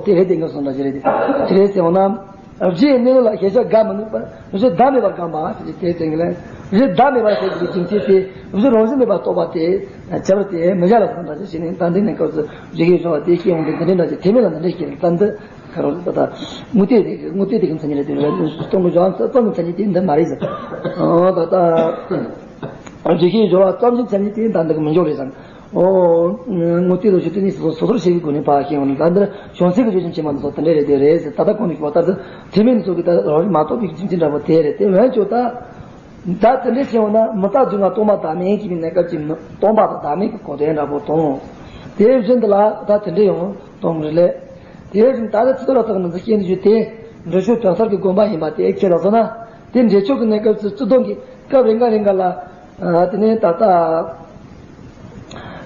དེ་རེད་དེ་ངས་གསུངས་ན་ཅི་རེད། དེ་ཅི་རེད་ཟེར་འོང་ན། གཟུགས་ཡི་གནས་ལུགས་ལ་ཞེས་བྱ་དགག་མི་ནུས་པ། གཟུགས་བདག་མེད་པར་བསྒོམས་པ་ཟེར་གྱི་དེ་ཚིག་ལ། གཟུགས་བདག་མེད་པར་ཟེར་གྱི་རྒྱུ་མཚན་དེ་གཟུགས་རང་བཞིན་མེད་པར་རྟོགས་པ་དེ་ཁྱད་པར་དེ་མི་བཞག་ལ་སོགས་འདྲ་ཞིག་བྱས་ནས། ད་འདི་ནས་སྐབས་སུ་གཟུགས་ཀྱི་སྦྱོར་བ་དེ་སྐྱེ་འོང་གི་འདི་འདྲའི་འདྲ་ཞིག་ཐེག་དམན་ལ་འདི་འདྲ་ཞིག་རེད། ད་འདི། ཁ་རོག་ད་ལྟ་དངོས་དེ་དེ་དངོས་དེ་དེ་གི་མཚན་ཉིད་རེད། དེ་རེད། སྟོང་གི་སྦྱོར་བ་ཙམ་གྱི་མཚན་ཉིད་དེ་འདི་མ་རེད་ཟེར། ཨོ་ད་ལྟ་འཇུག་ཤེས་སྦྱོར་བ་ཙམ་གྱི་མཚན་ཉིད་དེ་ད་འདི་གི་མི་འཇོག་རེད་ཟེར། ཨོ་དངོས་དེ་ལ་ཞུ་དེ་ནི་སོ་སོ་སོར་ཤེས་པའི་སྒོ་ནས་ཕར་ཤེས་ཡོང་ནི། ད་འདིར་བྱང་སེམས་ཀྱི་ཆོས་ཅན་ཕྱི་མ་འདི་ཚོ་དེ་འདྲ་རེད། དེ་རེད་ཟེར། ད་ལྟ་གོང་དུ་ཞུས་པ་ལྟར་དུ་ཐེག་དམན་ཚོ་གི་ད་རང་རིག་མ་རྟོགས་པའི་རྒྱུ་མཚན་འདྲ་པོ་དེ་རེད། དེ་འོན་ཀྱང་ད། ད་དེ་འདྲ་བྱས་ཡོང་ན་མི་རྟག་སྡུག་བསྔལ་སྟོང་པ་བདག་མེད་ཀྱི་གནས་སྐབས་ཀྱི་མི་སྟོང་པ་དང་བདག་མེད་ཀྱི་གོ་དོན་འདྲ་པོ་དང་། དེ་བཞིན་དུ་ལ་ད་དེ་འདྲ་ཡང་སྟོང་གི་རེད། དེ་བཞིན་ད་ལྟ་ཚིག་ཐོ་ར་ཚག་ནང་དུ་སྐྱེས་འདུག་རྒྱུ་དེ་འགྲོ་ཆོས་དོན་གསར་གྱི་དགོངས་པ་ཡིན་པ་དེ་ཁས་ལ་སོང་ན། དེ་འགྲེལ་ཆོག་གི་གནས་སྐབས་སུ་ཚིག་དོན་གྱི་སྐབས་རེ་འགའ་རེ་འགའ་ལ། དེ་ནས་ད་ལྟ་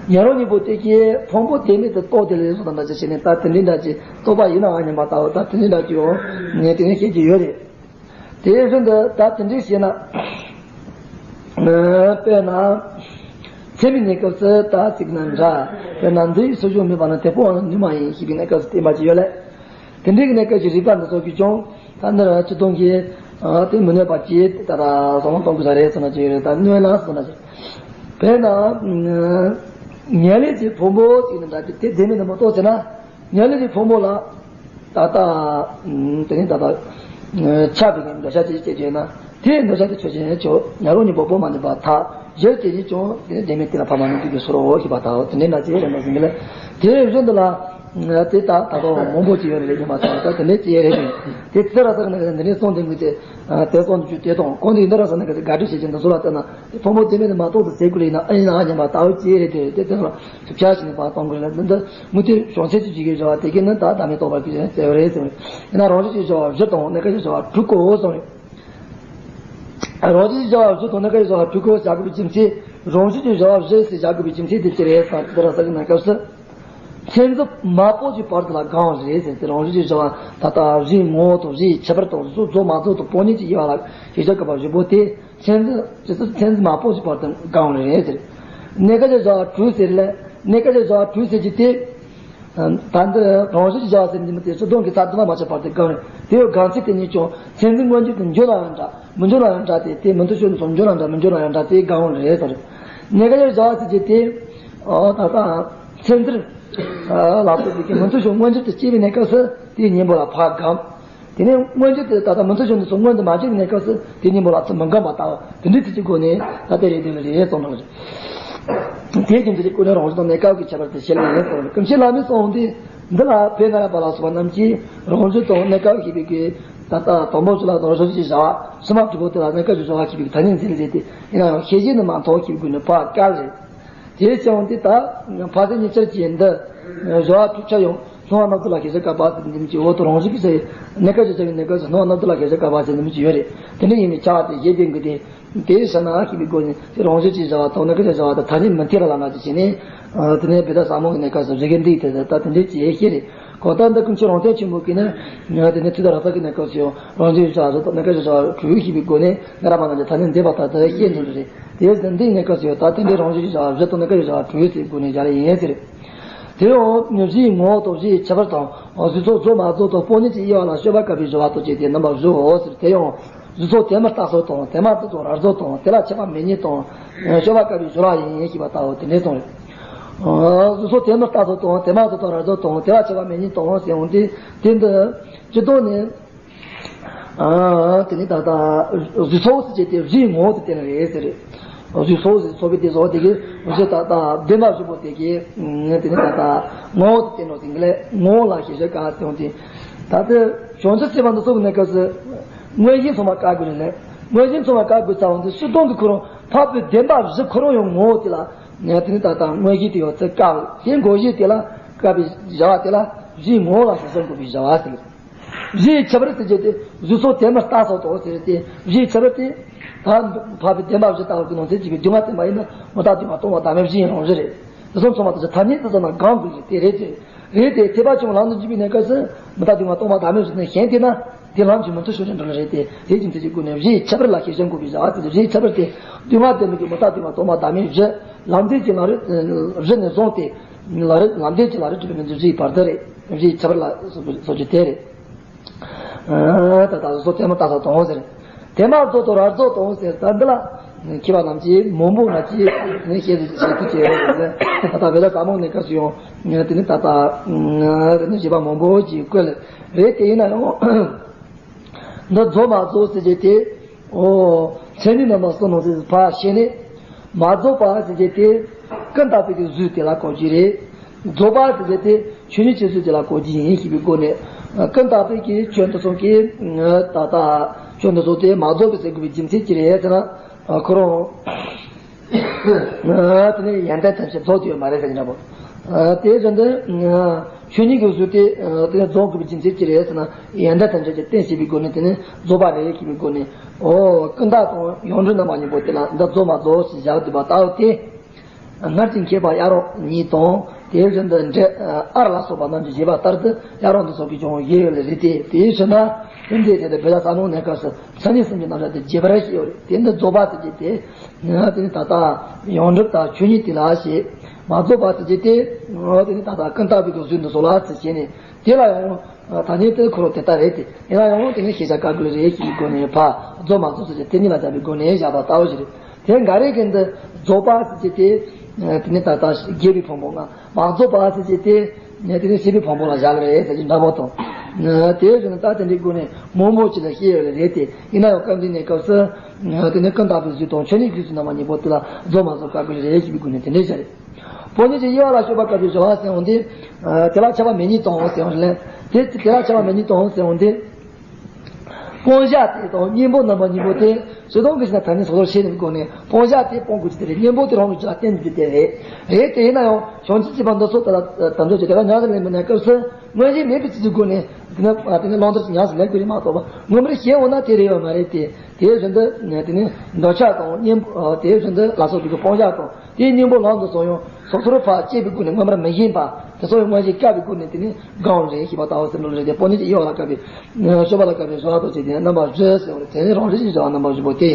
ཉན་རང་གཉིས་པོ་དེ་གྱིས་ཕུང་པོ་བདེན་མེད་དུ་རྟོགས་ཏེ་ལས་སོགས་དང་འདྲ་ཅིག་བྱས་ནས། ད་དེ་འདྲའི་འདྲ་ཅིག་རྟོགས་པ་ཡིན་ནའང་སྙམ་པ་ལྟ་བུ། ད་དེ་འདྲའི་འདྲ་ཅིག་ཡང་ངས་དེ་ནས་བཤད་ཀྱི་ཡོད་རེད། དེ་བཞིན་དུ་ད་དེ་འདྲའི་བཤད་ན། དཔེར་ན། ཚད་མའི་གནས་སྐབས་སུ་ད་ཚིག་ན་འདྲ། དཔེར་ན་འདི་ཡི་སོ་སྐྱེ་མེད་པ་ན་དེ་ཕོ་བ་ནི་མ་ཡིན་ཞེས་པའི་གནས་སྐབས་སུ་བསྟན་པ་ཅིག་ཡོད་ལ། དེ་འདྲའི་གནས་སྐབས་ཀྱི་རིགས་པ་འདི་ཚོ་གིས་ཀྱང་ད་འདིར་སྤྱི་སྟོང་གི་དེ་མི་གནས་པ་ཅིག་ད་ལྟ་བསམ་བློ་གཏོང་དགོས་ས་རེད་ཟེར་ན་ཅིག་ཡོད་རེད། ད་གནོད་ན་ཟེར་ན་ཅིག་དཔེར་ན། ཉེར་ལེན་གྱི་ཕུང་པོ་ཅིག་ནི་འདྲ་སྟེ་དེ་བདེན་མེད་དུ་མ་རྟོགས་ཟེར་ན། ཉེར་ལེན་གྱི་ཕུང་པོ་ལ་ད་ལྟ་དེ་ནི་ད་ལྟ་ཆགས་པའི་འདོད་ཆགས་ཅིག་སྐྱེས་བྱས་ན། དེའི་འདོད་ཆགས་དེ་ཆོས་ཅན་ཆོས་ཉན་རང་གཉིས་པོ་པོ་མ་ནུས་པར་ཐལ། གཞིར་བྱས་ནས་ཀྱང་དེ་ནི་བདེན་མེད་དེ་ལ་ཕ་མ་གཉིས་ཀྱི་སོ་རོ་ཞེས་པ་དང་། དེ་འདྲའི་ན་ཅིག་རེད་མ་ཟིན་གྱི་ལ། དེ་བཞིན་དུ་ལ། དེ་ད་ད་དུང་མང་པོ་ཅིག་ཡོད་རེད་ཡིན་མ་ཚང་ད་དེ་འདྲའི་ཅིག་རེད། དེ་ཚེ་ར་ས་གི་ནང་གི་འདི་འདྲའི་གསུང་དེ་མི་དེ། དེ་གསུང་དུ་བཅུག་དེ་དང་གོང་དུ་ཡིན་ད་ར་ས་ནང་གི་དགག་སྒྲུབ་བྱེད་ཀྱི་འདི་ཚོ་ལ་ལྟ་ན། དེ་ཕུང་པོ་བདེན་མེད་དུ་མ་རྟོགས་དུ་ཟེར་དགོས་ལ་ཡིན་ན་ཨེ་ཡིན་ན་སྙམ་པ་ལྟ་བུ་ཅིག་རེད། དེ་དེ་ཚོ་ལ་ཐུབ་ཆ་ཞིག་ནས་པར་གཏོང་དགོས་ལ། འདི་འདི་མུ་མཐུད་བྱང་སེམས་ཀྱི་འཇུག་གི་བྱ་བ་དེ་གས་ནི་ད་བདག་མེད་རྟོགས་པར་གྱུར་ཟེར་བ་རེད་ཟེར་བ་རེད། ཡིན་ན་རང་བཞིན་གྱི་བྱ་བ་བཞི་དང་གནས་སྐབས་ཀྱི་བྱ་བ་དྲུག་གོ་གསུངས་རེད། རང་བཞིན་གྱི་བྱ་བ་བཞི་དང་གནས་སྐབས་ཀྱི་བྱ་བ་དྲུག་གོ་བྱ་དགོས་པའི་རྒྱུ་མཚན། རང་བཞིན་གྱི་བྱ་བ་བཞི་ཟེར་བྱ་དགོས་པའི་རྒྱུ་མཚན་དེ་ཅི་རེད་ཟེར་ན། དེ་ལྟར་ས་གི་གནས་སྐབས་སུ། མཚན་འཛིན་མ་སྤངས་ཀྱི་བར་དུ་ལ་དགང་བ་རེད་ཟེར་ཏེ། རང་བཞིན་གྱི་བྱ་བ་ད་ལྟ་བཞིའི་ངོ་བོ་དང་། བཞིའི་ཁྱད་པར་དང་། བཟོ་རྫོགས་མ་རྫོགས་དང་། སྤོང་གཉེན་གྱི་དབྱེ་བ་ལ་ཞིབ་ཆ་དགག་པ་བཞི་པོ་དེ། མཚན་འཛིན་ཇི་སྲིད་མཚན་འཛིན་མ་སྤངས་ཀྱི་བར་དུ་དགང་བ་རེད་ཟེར། གནས་སྐབས་ཀྱི་བྱ་བ་དྲུག་ཟེར་ལ། གནས་སྐབས་ཀྱི་བྱ་བ་དྲུག་ཟེར་གྱི་དེ། ད་འདི་རང་བཞིན་གྱི་བྱ་བ་ཟེར་གྱི་མི་དེ་སྤྱི་སྟོང་གི་ས་དུ་མ་མ་ཆགས་བར་དུ་དགང་རེད། དེ་ཡང་དགང་ཚུལ་དེ་ཉིད་ཀྱང་མཚན་འཛིན་མངོན་གྱུར་དུ་འབྱུང་ན་ཡང་འདྲ། མི་འབྱུང་ན་ཡང་འདྲ་སྟེ། དེ་མི་མཐུན་ཕྱོགས་ནས་སོགས་འབྱུང་ན་འདྲ་མི་འབྱུང་ན་ཡང་འདྲ་སྟེ་དགང་བ་རེད་ཟེར། གནས་སྐབས་ཀྱི་བྱ་བ་ཟེར་གྱི་དེ། ཨོ་ད་ལྟ་མཚན་འཛིན་ལ་སོགས་པའི་མི་མཐུན་ཕྱོགས་མངོན་གྱུར་དུ་སྐྱེས་པའི་གནས་སྐབས་སུ་དེའི་གཉེན་པོ་ལ་ཕར་དགང་། དེ་ནས་མངོན་གྱུར་དུ་ད་ལྟ་མི་མཐུན་ཕྱོགས་འདི་ཚོ་མངོན་དུ་མ་གྱུར་བའི་གནས་སྐབས་སུ་དེའི་གཉེན་པོ་ལ་ཚུར་མི་དགང་བ་ལྟ་བུ། དེ་འདྲའི་ཚུལ་གྱི་སྒོ་ནས་ད་ལྟ་རེད་དེ་རེད་གསུངས་པ་རེད། དེའི་རྒྱུ་མཚན་གྱིས་ཀུན་ནས་རང་བཞིན་དང་གནས་སྐབས་ཀྱི་ཁྱད་པར་དེ་བཤད་ལེ་ཡིན་གསུངས་པ་རེད། ཀུན་མཁྱེན་བླ་མའི་གསུང་འདི་འདི་ལ་བོད་སྔ་རབས་པ་ལ་སོགས་པ་རྣམས་ཀྱིས་རང་བཞིན་དང་གནས་སྐབས་ཞེས་པའི་གི་ད་ལྟ་དང་པོ་ཚུལ་ལ་རང་བཞིན་གྱི་བྱ་བ། ཕྱི་མ་དྲུག་པོ་དེ་ལ་གནས་སྐབས་ཀྱི་བྱ་བ་ཞེས་པའི་གི་ཐ་སྙད་འཛིན་ལེ་དེ་ཡིན་ན་ཡང་ཤེས་བྱེད་ནི་མ་མཐོང་ཞེས་པའི་སྒོ་ནས་ཕར་བཀར་རེད། དེ་བྱས་ཡང་དེ་ལྟར་ཕར་ཚད་ཉིད་ཕྱིར་གྱིས་འདི། སྦྱོར་བ་དྲུག་ཆ་ཡང་སྣང་བ་རྣམ་རྟོག་ལ་ཞེས་བྱ་བཀག་པ་ཟེར་འདི་མི་གཅིག་འོག་ཏུ་རང་བཞིན་གྱི་ས་ཡི་གནས་སྐབས་ཀྱི་ས་ཡི་གནས་སྐབས་སུ་སྣང་བ་རྣམ་རྟོག་ལ་ཞེས་བྱ་བཀག་པ་ཟེར་འདི་མི་གཅིག་ཡོད་རེད། དེ་འདྲ་ཡིན་པའི་ཆ་དེ་ཞེས་བསྟན་དགོས་ཏེ། དེའི་ཕྱིར་ན་ཞེས་པའི་སྒོ་ནས་དེ་རང་བཞིན་གྱི་བྱ་བ་དང་གནས་སྐབས་ཀྱི་བྱ་བ་དང་ཐ་སྙད་མི་མཐུན་ར་ལ་ན་ཅི་བྱས་ནས། དེ་ནས་བི་ད་ཟ་མོ་གི་གནས་སྐབས་སུ་རི་གེ་འདི་དེ་ད་དེ་འདྲའི་ཅི་ཡེ་ཤེས་རེད། གང་ལྟར་འདི་ཀུན་མཁྱེན་རང་སྟོང་ཆེན་པོ་གིས་ནི། དེ་ནས་ཐུགས་དང་རང་རྟགས་ཀྱི་གནས་སྐབས་སུ་ཡང་རང་བཞིན་གྱི་བྱ་བ་དང་གནས་སྐབས་ཀྱི་བྱ་བ་དྲུག་ཞེས་པའི་སྒོ་ནས་སྔ་རབས་པ་རྣམས་ཀྱིས་ཐ་སྙད་འདེབས་པ་ལྟར་དུ་བཤད་འདུག་རེད། དེ་ཡང་འདིའི་གནས་སྐབས་སུ་ཡང་ད་ལྟ་འདི་རང་བཞིན་གྱི་བྱ་བ་བཞི་དང་གནས་སྐབས་ཀྱི་བྱ་བ་དྲུག་ཡོད་ཚུལ་སྒོ་ནས་སྦྱར་ཡིན་ཟེར། དེ་ཡང་བཞིའི་ངོ་བོ་དང་། བཞིའི་ཁྱད་པར་དང་། གཟུགས་ཚོགས་རྫོགས་མ་རྫོགས་དང་སྤོང་གཉེན་གྱི་དབྱེ་བ་ལ་དཔྱོད་པ་བཀག་པའི་སྦྱོར་བ་དང་བཅས་ཏེ་རྣམ་པ་བཞིའོ་ཟེར། དེ་ཡང་གཟུགས་ཚོགས་དོན་མི་རྟག་སོགས་དང་། དོན་མ་རྫོགས་དང་ར་རྫོགས་དང་། དེ་ལ་ཁྱད་པར་མེད་ཉིད་དང་། དཔྱོད་པ་བཀག་པའི་སྦྱོར་བ་ཡིན་ཞེས་པ་ལྟ་བུ་དེ་འདྲའི་གསུངས་རེད། གཟུགས་ཚོགས་དོན་མི་རྟག་སོགས་དང་། དོན་མ་རྫོགས་དང་ར་རྫོགས་དང་། དེ་ལ་ཁྱད་པར་མེད་ཉིད་དང་ཟེར་འོང་དུས། དེ་འདི་སྤྱི་དོན་ནི། ཨ། དེ་ནི་ད་ལྟ་གཟུགས་ཚོགས་ཟེར་བྱས་ཏེ་བཞིའི་ངོ་བོ་དེ་བསྟན་རེད་ཟེར། གཟུགས་ཚོགས་ཟེར་ཚོགས་པའི་དེ་ཚོགས་དེ་གི་གཟུགས་ད་ལྟ་བདེན་པ་བཞི་པོ་དེ་གི། དེ་ནི་ད་ལྟ་ངོ་བོ་དེ་བསྟན་རོགས་དེ་གི་ལས་ངོ་བོ་ལ་ཞེས་བྱ་བཀག་སྟེ་འོང་དུས། ད་ལྟ་བྱང་ཆུབ་སེམས་དཔའ་འདི་ཚོ་གི་གནས་སྐབས་སུ་མངོན་ཞེན་ཚང་མ་བཀག་དགོས་རེད་ལས། མངོན་ཞེན་ཚང་མ་བཀག་དགོས་ཚར་འོང་དུས་སྤྱི་དོན་གྱི་ཁོ་རང་འཕགས་པའི་བདེན་པ་བཞི་ཁོ་རང་ཡང་ངོ་བོ་དེ་ལ། དེ་ནི་ད་ལྟ་མངོན་ཞེན་དེ་ཡོད་ཚད་བཀག་ཞེས་འགོག་བྱེད་དེ་ལ་བཀག་པའི་བྱ་བ་དེ་ལ་བཞིའི་ངོ་བོ་ལ་ཞེས་བྱ་འགོག་པའི་བྱ་བ་ཟེར། བཞིའི་ཁྱད་པར་ཟེར་གྱི་དེ་གཟུགས་ཚོགས་དོན་མི་རྟག་སོགས་དང་ཟེར་ཏེ། བཞིའི་ཁྱད་པར་དེ་ད་འཕགས་པའི་བདེན་པ་བཞི་ལྟ་བུ་གི་ནང་ཚན་གཅིག་པའི་སྡུག་བསྔལ་བསྟན་པ་ཡིན་ན་མི་རྟག་སྡུག་བསྔལ་སྟོང་པ་བདག་མེད་བཞི་ཡི་རང་བཞིན་རེད། དེ་ཚོ་ཚང་མ་དེ་ཚོ་ཐ་སྙད་དེ་ཚོ་ནང་གང་དགོས་ཀྱི་དེ་རེད་ཅེས། རེད་དེ་ཐེག་པ་ཆེན་པོ་ལམ་དུ་འཇུག་པའི་གནས་སྐབས་སུ་མི་རྟག་སྡུག་བསྔལ་སྟོང་པ་བདག་མེད་བཞི་ནི་གཞན་དེ་ན་དེ་ལམ་གྱི་མི་མཐུན་ཕྱོགས་ཀྱི་འགྲོ་ལ་རེད་དེ། དེའི་རྒྱུ་མཚན་གྱི་སྒོ་ནས་བཞིའི་ཁྱད་པར་ལ་ཞེས་བྱ་འགོག་པའི་བྱ་བ་དེ་བཞིའི་ཁྱད་པར་དེ་སྡུག་བསྔལ་བདེན་མེད་ཀྱི་མི་རྟག་སྡུག་བསྔལ་སྟོང་པ་བདག་མེད་བཞི། ལམ་འབྲས་ཀྱི་ལམ་རིམ་བཞི་ནས་བཟུང་སྟེ། ལམ་རིམ་ལམ་འབྲས་ཀྱི་ལམ་རིམ་སྒྲུབ་པའི་མི་ཚུལ་བཞིའི་བར་དུ་རེད། བཞིའི་ཁྱད་པར་ལ་སོགས་པའི་སོགས་ཀྱི་དེ་རེད། ད་ལྟ་གཟུགས་ཚོགས་དོན་མི་རྟག་སོགས་དང་ཟེར། དེ་མ་རྫོགས་དང་རབ་རྫོགས་དང་ཟེར། ད་འདི་ལ་མཁས་པ་རྣམས་ཀྱིས་མང་པོ་ང་ཅིག་ནི་བཤད་བཤད་ཚུལ་བྱས་ཡོད་རེད། ད་ལྟ་བོད་ཟླ་ཟབ་མོ་གནས་སྐབས་སུ་ཡང་དེ་ནི་ད་ལྟ་བཞེད་པ་མང་པོ་ཅིག་བཀོད་ལ་རེད། དེ་ཡིན་ན་ཡང་འདི་རྫོགས་མ་རྫོགས་ཟེར་རྒྱུ་དེ། ཨོ། མཚན་ཉིད་རྣམ་པ་གསུམ་ནང་ཟེར་ཕར་བཤད་ནས། མ་རྫོགས་པ་ཟེར་རྒྱུ་དེ་ཀུན་བརྟགས་པའི་གི་གཟུགས་དེ་ལ་གོ་རྒྱུ་རེད། རྫོགས་པ་ཟེར་རྒྱུ་དེ་ཆོས་ཉིད་ཀྱི་གཟུགས་དེ་ལ་གོ་རྒྱུ་ཡིན་ཞེས་པའི་སྒོ་ནས། ཀུན་བརྟགས་པའི་གི་ཆོས་འདི་ཚོ་གི་ད་ལྟ་ཆོས་འདི་ཚོ་དེ་མ་རྫོགས་པའི་ཟེར་དགོས་པའི་རྒྱུ་མཚན་ཅི་རེད་ཟེར་ན། ཁོ་རང་དེ་ནས་ཡོན་ཏན་ཐམས་ཅད་རྫོགས་ཏེ་ཡོད་མ་རེད་ཟེར་གྱི་འདྲ་པོ། དེ་བཞིན་དུ། ཆོས་ཉིད་ཀྱི་གཟུགས་དེ་དེ་ནི་རྫོགས་དགོས་པའི་རྒྱུ་མཚན་ཅི་རེད་ཟེར་ན། ཡོན་ཏན་ཐམས་ཅད་ཀྱི་རྟེན་བྱེད་པའི་སྒོ་ནས་དེ་ནི་རྫོགས་པ་རེད་ཞེས་པའི་སྒོ་ནས། ཨོ། ཀུན་བརྟགས་དང་ཡོངས་གྲུབ་རྣམ་པ་གཉིས་པོ་དེ་ལ་འདི་རྫོགས་མ་རྫོགས་ཞེས་བཞག་འདུག་པ་ལྟ་བུ་དེ། སྔར་གྱི་མཁས་པ་གཡག་རོང་གཉིས་དང་དེ་བཞིན་དུ་འདྲེ་ཨར་ལ་སོགས་པ་རྣམས་ཀྱིས་བཞེད་པ་ལྟར་དུ་གཡག་རོང་འདི་སོགས་ཀྱིས་ཀྱང་བཞེད་ཡོད་ལ་རེད་དེ། དེའི་ཕྱིར་ན་ཀུན་བརྟགས་དེ་ལ་བོད་ཟླ་ཟབ་མོ་གནས་སྐབས་སུ་མཚན་ཉིད་གསུམ་གྱི་རྣམ་གཞག་དེ་རྒྱས་པར་བཤད་ཡོད་རེད། དེ་འདི་རྫོགས་པ་ཟེར་རྒྱུ་དེ། དེ་ནི་ད་ལྟ་ཡོངས་གྲུབ་དང་ཆོས་ཉིད་དེ་ལ་བཤད། མ་རྫོགས་པ་ཟེར་རྒྱུ་དེ། དེ་ནི་ད་ལྟ་ཀུན་བརྟགས་པའི་གཟུགས་འདི་ཚོ་ལ་ཟེར་བྱས་ནས་དེ་ལ་ཡང་ཐ་སྙད་དུ་ཁོ་རང་དེ་ལྟ་རེད་དེ། ཡིན་ན་ཡང་དེ་ནི་ཤེས་བྱ་དཀར་དགོས་རེད་ཞེས་པའི་སྒོ་ནས་ཕར་རྫོགས་མ་རྫོགས་ཟེར་རྒྱུ་དེ་གཉིས་ལ་སྦྱར་བའི་སྒོ་ནས་བཞག་པ་ལྟ་བུ་ཞིག་རེད། དེ་འགའ་རེ་གིས་འདི་རྫོགས་པ་ཟེར་རྒྱུ་དེ། དེ་ནི་ད་ལྟ་རྒྱས་པའི་ཕུང་པོ་ལྔ། མ་རྫོགས་པ་ཟེར་རྒྱུ་དེ། དེ་ནི་ཤེས་པའི་ཕུང་པོ་ལ་བཞག་གི་རེད་ཟེར་རྒྱུ་འདྲ་པོ་དང་། དེ་བཞིན་ད་དེ་འདྲའི་སྒོ་ནས་མང་པོ་ཅིག་ལ་བཤད་ཡོད་རེད་དེ། ཡིན་ན་ཡང་སྐབས་འདིའི་གནས་སྐབས་སུ། དེ་ནི་ཀུན་བརྟགས་པའི་གཟུགས་དང་ཆོས་ཉིད་ཀྱི་གཟུགས་རྣམ་པ་གཉིས་པོ་དེ་ལ་རྫོགས་མ་རྫོགས་དཀར་དགོས་རེད་ཞེས་པའི་སྒོ་ནས་དེ་འདྲའི་བཤད་རེད། དཔོན་ཉིད་ཀྱི་དབྱེ་བ་ལ་དཔྱོད་པ་དཀའ་བའི་སྦྱོར་བ་ཟེར་འོང་དེ། དེ་ལ་ཁྱབ་པ་མེད་ཉིད་དང་ཟེར་འོང་ལས། དེ་དེ་ལ་ཁྱབ་པ་མེད་ཉིད་དང་ཟེར་འོང་དེ། སྤང་བྱ་དེ་དང་གཉེན་པོ་རྣམ་པ་གཉིས་པོ་དེ་སྤྱིར་བཏང་གི་ཕྱིར་ན་ཐ་སྙད་སོ་སོར་ཕྱེ་ནས་སྒོ་ནས་སྤང་བྱ་དེ་སྤོང་དགོས་ཀྱི་དེ་རེད། གཉེན་པོ་དེ་རང་གི་རྒྱུད་ལ་བརྟེན་དགོས་ཀྱི་དེ་རེད། རེད་དེ་ཡིན་ན་ཡང་བྱང་ཆུབ་སེམས་དཔའ་འདི་ཚོ་དེ་ལ་དམ་ཆོས་ཀྱི་དེ་ལ་ཉམས་སུ་ལེན་པའི་གནས་སྐབས་སུ་མངོན་ཤེས་མེད་པའི་ཚུལ་གྱི་སྒོ་ནས་དེ་ནི་དེ་ནི་བླང་དོར་ཉམས་སུ་ལེན་དགོས་རེད་མ་གཏོགས་པ་ངོ་མར་ཞེན་འོང་ན་དེ་རེད་ཡོད་མ་རེད་དེ། དེ་བཞིན་དུ་དེ་ནི་འདོད་ཆགས་དང་གཉེན་པོ་དེ་བཞིན་དུ་ལ་སོགས་པའི་སྤང་བྱ་དང་། དེའི་གཉེན་པོ་ལམ་དུ་སོང་ཡང་སོ་སོར་ཕར་བཅད་པའི་སྒོ་ནས་མངོན་པར་མི་ཞེན་པ་དེ་ཚོ་ཡང་མངོན་ཤེས་བསྐྱེད་པའི་སྒོ་ནས་དེ་ནི་སྒོམ་རེད་ཞེས་པ་ལྟ་བུ་ཟེར་འགྲོ་ལ་རེད་དེ། དཔོན་ཉིད་ཀྱི་དབྱེ་བ་ལ་དཀར་བའི་སྤྱོད་པ་ལ་དཀར་བའི་སྦྱོར་བ་དང་བཅས་ཏེ་རྣམ་པ་བཞི་ཟེར་བ་རེད། དེ་ནི་རང་རིག་གི་སྦྱོར་བ་རྣམ་པ་བཞི་པོ་སྟེ།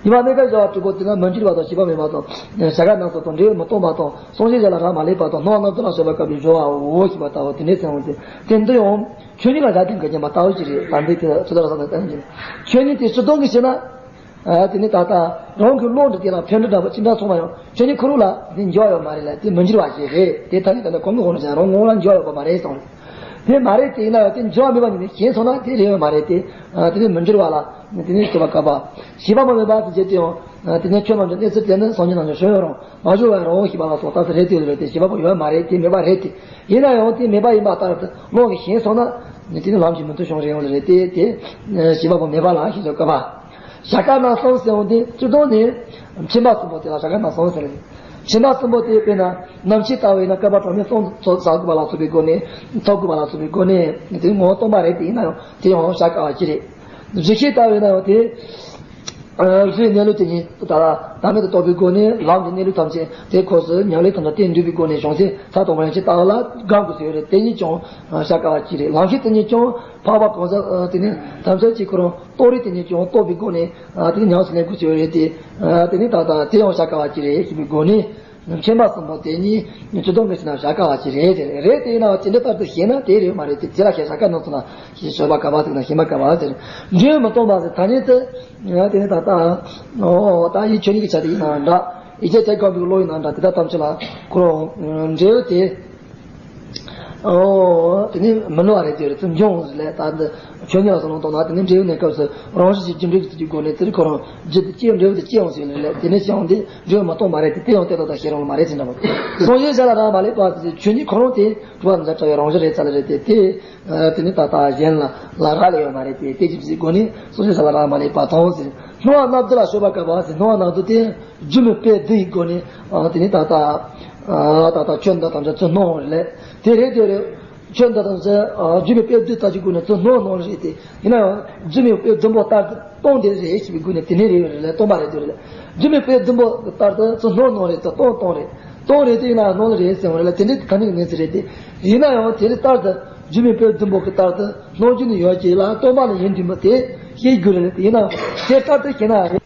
གཉིས་པ་གནས་སྐབས་སྦྱོར་བ་དྲུག་པོ་དེ་ནི་མི་འགྱུར་བ་དང་ཤེས་པ་མེད་པ་དང་བྱ་དཀའ་རྣམས་སུ་དང་འབྲས་བུ་མི་སྟོང་པ་དང་སངས་རྒྱས་ཞལ་ལ་རག་མ་ལས་པ་དང་སྣང་བ་སྣང་ཚུལ་ལ་སྤྱོད་པ་དཀའ་བའི་སྦྱོར་བའོ་ཞེས་པ་ལྟ་བུ་དེ་འདྲའི་ཚེ་འོང་སྟེ། དེ་འདི་ཡང་ཆོས་ཉིད་ལ་བཞག་སྟེ་འགལ་རྐྱེན་པ་ལྟ་བུ་ཅིག་རེད། ད་འདི་དེ་ཚོ་ལ་བསམ་ན་བསྟན་གྱི་ཆོས་ཉིད་དེ་སྤྱིར་བཏང་གི་བྱས་ན། ཨ་དེ་ནི་ད་ལྟ་རང་གི་བློ་འདི་དེ་ལ་ཕན་འབྲས་འདྲ་པོ་ཅི་འདྲ་སོང་བ་ཡང་ཆོས་ཉིད་ཁོ་རང་ལ་དེ་འགྱུར་བ་ཡོད་མ་རེད་ལ། དེ་མི་འགྱུར་བ་ཞིག་རེད། དེ་ཐ་སྙད་ད་ལྟ་གོང་གི་འོག་ནས་བྱས་རང་ངོ་བོ་ལ་འགྱུར་བ་ཡོད་པ་མ་རེད་གསུངས་རེད། དེ་མ་རེད་དེ་ཡིན་ན་ཡང་དེ་འགྱུར་བ་མེད་པ་ཉིད་ནས་ཞེན་སོང་ན་དེ་རེད་ཡོད་མ་རེད་དེ། ཨ་དེ་ནི་མི་འགྱུར་བ་ལ་དེ་ནི་སྤྱོད་པ་དཀའ་བ། ཤེས་པ་མ་མེད་པ་དེ་བྱེད་དུ་ཡང་དེ་ནི་ཆོས་རྣམས་ཀྱི་གནས་ཚུལ་དེ་ནི་སངས་རྒྱས་རྣམས་ཀྱི་ཤེས་ཡོན་རུང་མ་བྱུང་བ་རུང་ཞེས་པ་ལ་སོགས་ལྟ་ས་རེད་དེ་རེད་དེ། ཤེས་པ་པོ་ཡོད་མ་རེད་དེ་མེད་པ་རེད་དེ། ཡིན་ན་ཡང་དེ་མེད་པ་ཡིན་པ་ལྟར་དུ་བློ་གིས་ཞེན་སོང་ན་དེ་ནི་ལམ་གྱི་མི་མཐུན་ཕྱོགས་རེད་ཡོང་ལ་རེད་དེ། དེ་ཤེས་པ་པོ་མེད་པ་ལ་ཞེས་སོགས་དཀའ་བ། བྱ་དཀའ་རྣམས་གསུམ་ཟེར་འོང་དེ་སྤྱིར་བཏང་ནས་ཁྱིམ་པ་གསུམ་པོ་དེ་ལ་བྱ་དཀའ་རྣམས་གསུམ་ཟེར་ལ། ཁྱིམ་པ་གསུམ་པོ་དེ་དཔེར་ན་ནམ་ཕྱེད་ལྟ་བས་ན་བསྐལ་པ་གྲངས་མེད་གསུམ་ཚོགས་བསགས་དགོས་པ་ལ་སོགས་པའི་སྒོ་ནས་ཐོབ་དགོས་པ་ལ་སོགས་པའི་སྒོ་ནས་དེ་ངོ་བོ་སྟོང་པ་རེད་དེ། ཡིན་ན་ཡང་དེ་ཡང་བྱ་དཀའ་བ་ཅི་རེད། རྫུས་ཤིང་ལྟ་བས་ན་ཡང་དེ། རྫུས་གནས་ལུགས་དེ་ཉིད་ད་བདག་མེད་དུ་རྟོགས་པའི་སྒོ་ནས་ལམ་གྱི་གནས་ལུགས་ཐམས་ཅད་དེ་སྐབས་སུ་ཉམས་ལེན་དང་བསྟེན་འདུས་པའི་སྒོ་ནས་བྱང་སེམས་ས་དང་པོ་ཡན་ཆད་ལྟ་བ་ལ་དགག་དགོས་ཟེར་བ་རེད། དེ་ཉིད་ཀྱང་བྱ་དཀའ་བ་ཅི་རེད། ལམ་ཤེས་དེ་ཉིད་ཀྱང་འཕགས་པ་གང་ཟག་དེ་ནི་དམ་ཚིག་གི་ཁོ་རང་རྟོགས་རིགས་དེ་ཉིད་ཀྱང་རྟོགས་པའི་སྒོ་ནས་དེ་ནི་ཉམས་སུ་ལེན་དགོས་ཟེར་བ་རེད་དེ། དེ་ནི་ད་ལྟ་དེ་ཡང་བྱ་དཀའ་བ་ཅི་རེད་ཞེས་པའི་སྒོ་ནས། ཁྱིམ་པ་གསུམ་པོ་དེ་གཉིས་སྤྱིར་བཏང་གི་ཕྱིར་ན་བྱ་དཀའ་བ་ཅིག་རེད་དེ། རེད་དེ་ཡིན་ན་ཡང་དེ་འདྲ་ལྟར་དུ་ཤེས་ན་དེ་རེད་མ་རེད་དེ། དེ་ལ་ཞེས་བྱ་དཀའ་རྣམས་སུ་ན་ཞེས་བྱ་དཀའ་བ་དེ་ན་ཤེས་པ་དཀའ་བ་དེ་རེད། འབྲས་བུ་མི་སྟོང་པ་ཟེར་ཐ་སྙད་དུ་དེ་ནི་ད་ལྟ་ཨོ་ད་ཡིད་ཆོས་ཉིད་ཀྱི་ཆ་དེ་ཡིན་ན་འདྲ། ཡིད་ཆེས་ཐད་ཀར་གྱི་བློ་ཡིན་ན་འདྲ། དེ་དག་ཐམས་ཅད་ལ་ཁོ་རང་འབྲས་བུ་དེ་ཨོ་དེ་ནི་མི་སྣང་བ་རེད་དེ་རེད། ཙམ་འབྱུང་ཟེར་ལས་ད་འདི་ཆོས་ཉིད་ལ་བསམ་བློ་གཏོང་ན་དེ་ནི་འབྲས་བུ་གནས་སྐབས་སུ་རང་བཞིན་གྱིས་རྒྱུ་འབྲས་ཀྱི་ཚུལ་གྱི་སྒོ་ནས་དེ་ནི་ཁོ་རང་རྒྱུ་དེ་སྐྱེ་འབྲས་བུ་དེ་སྐྱེ་འོང་ཟེར་ལས་དེ་ནི་སྐྱེ་འོང་དེ། འབྲས་བུ་མ་གཏོགས་མ་རེད་དེ། དེ་ཡང་དེ་དག་དང་ཤེས་རང་ལ་མ་རེད་ཟེར་འདྲ་པོ། སངས་རྒྱས་ཞལ་ལ་རག་མ་ལས་པ་ཟེར་ཆོས་ཉིད་ཁོ་རང་དེ་གྲུབ་པ་མི་འདྲ་བའི་རང་བཞིན་རེད་ཚ་ལ་རེད་དེ། དེ་དེ་ནི་ད་ལྟ་གཞན་ལ་ལ་རག་ལས་ཡོད་མ་རེད་དེ། དེ་ཅི་ཞིག་སྒོ་ནས་སངས་རྒྱས་ཞལ་ལ་རག་མ་ལས་པ་དང་ཟེར། སྣང་བ་སྣ་བདུན་ལ་སྤྱོད་པ་དཀའ་བ་ཟེར། སྣང་བ་སྣ་བདུན་དེ་སྒྱུ་མའི་དཔེ་བདུན་ཡི་སྒོ་ནས་དེ་ནི་ད་ལྟ་ད་ལྟ་ཆོས་འདི་དང་ཆ་ཚུལ་སྣང་བ་རེད། དེ་རེད་དེ་རེད། ཆོས་འདི་དང་ཆ་སྒྱུ་མའི་དཔེ་བདུན་ལྟ་ཅི་སྒོ་ནས་ཚུལ་སྣང་སྣང་རེད་དེ། ཡིན་ན་ཡང་སྒྱུ་མའི་དཔེ་བདུན་པོ་ལྟར་དུ། སྟོང་དེ་རེད་ཞེས་པའི་སྒོ་ནས་དེ་ནས་རེད་རེད་ལས་སྟོང་པ་རེད་དེ་རེད། སྒྱུ་མའི་དཔེ་བདུན་པོ་ལྟར་དུ་ཚུར་སྣང་སྣང་རེད་དེ་སྟོང་སྟོང་རེད། སྟོང་རེད་དེ་ཡིན་ན་སྣང་རེད་ཟེར་བ་རེད་ལ་དེ་འདྲའི་ཐ་སྙད་ཀྱི་གནས་ཚུལ་རེད་དེ། ཡིན་ན་ཡང་དེ་རེད་ལྟར་དུ་སྒྱུ་མའི་དཔེ་བདུན་པོ་གི་ལྟར་དུ་སྣང་རྒྱུ་ནི་ཡོད་ཀྱི་ལ་སྟོང་པ་ནི་ཡིན་དུས་མི་དེ་ཤེས་རྒྱུ་རེད་དེ། ཡིན་ན་དེ་ལྟར་དུ་ཤེས་ན་རེད།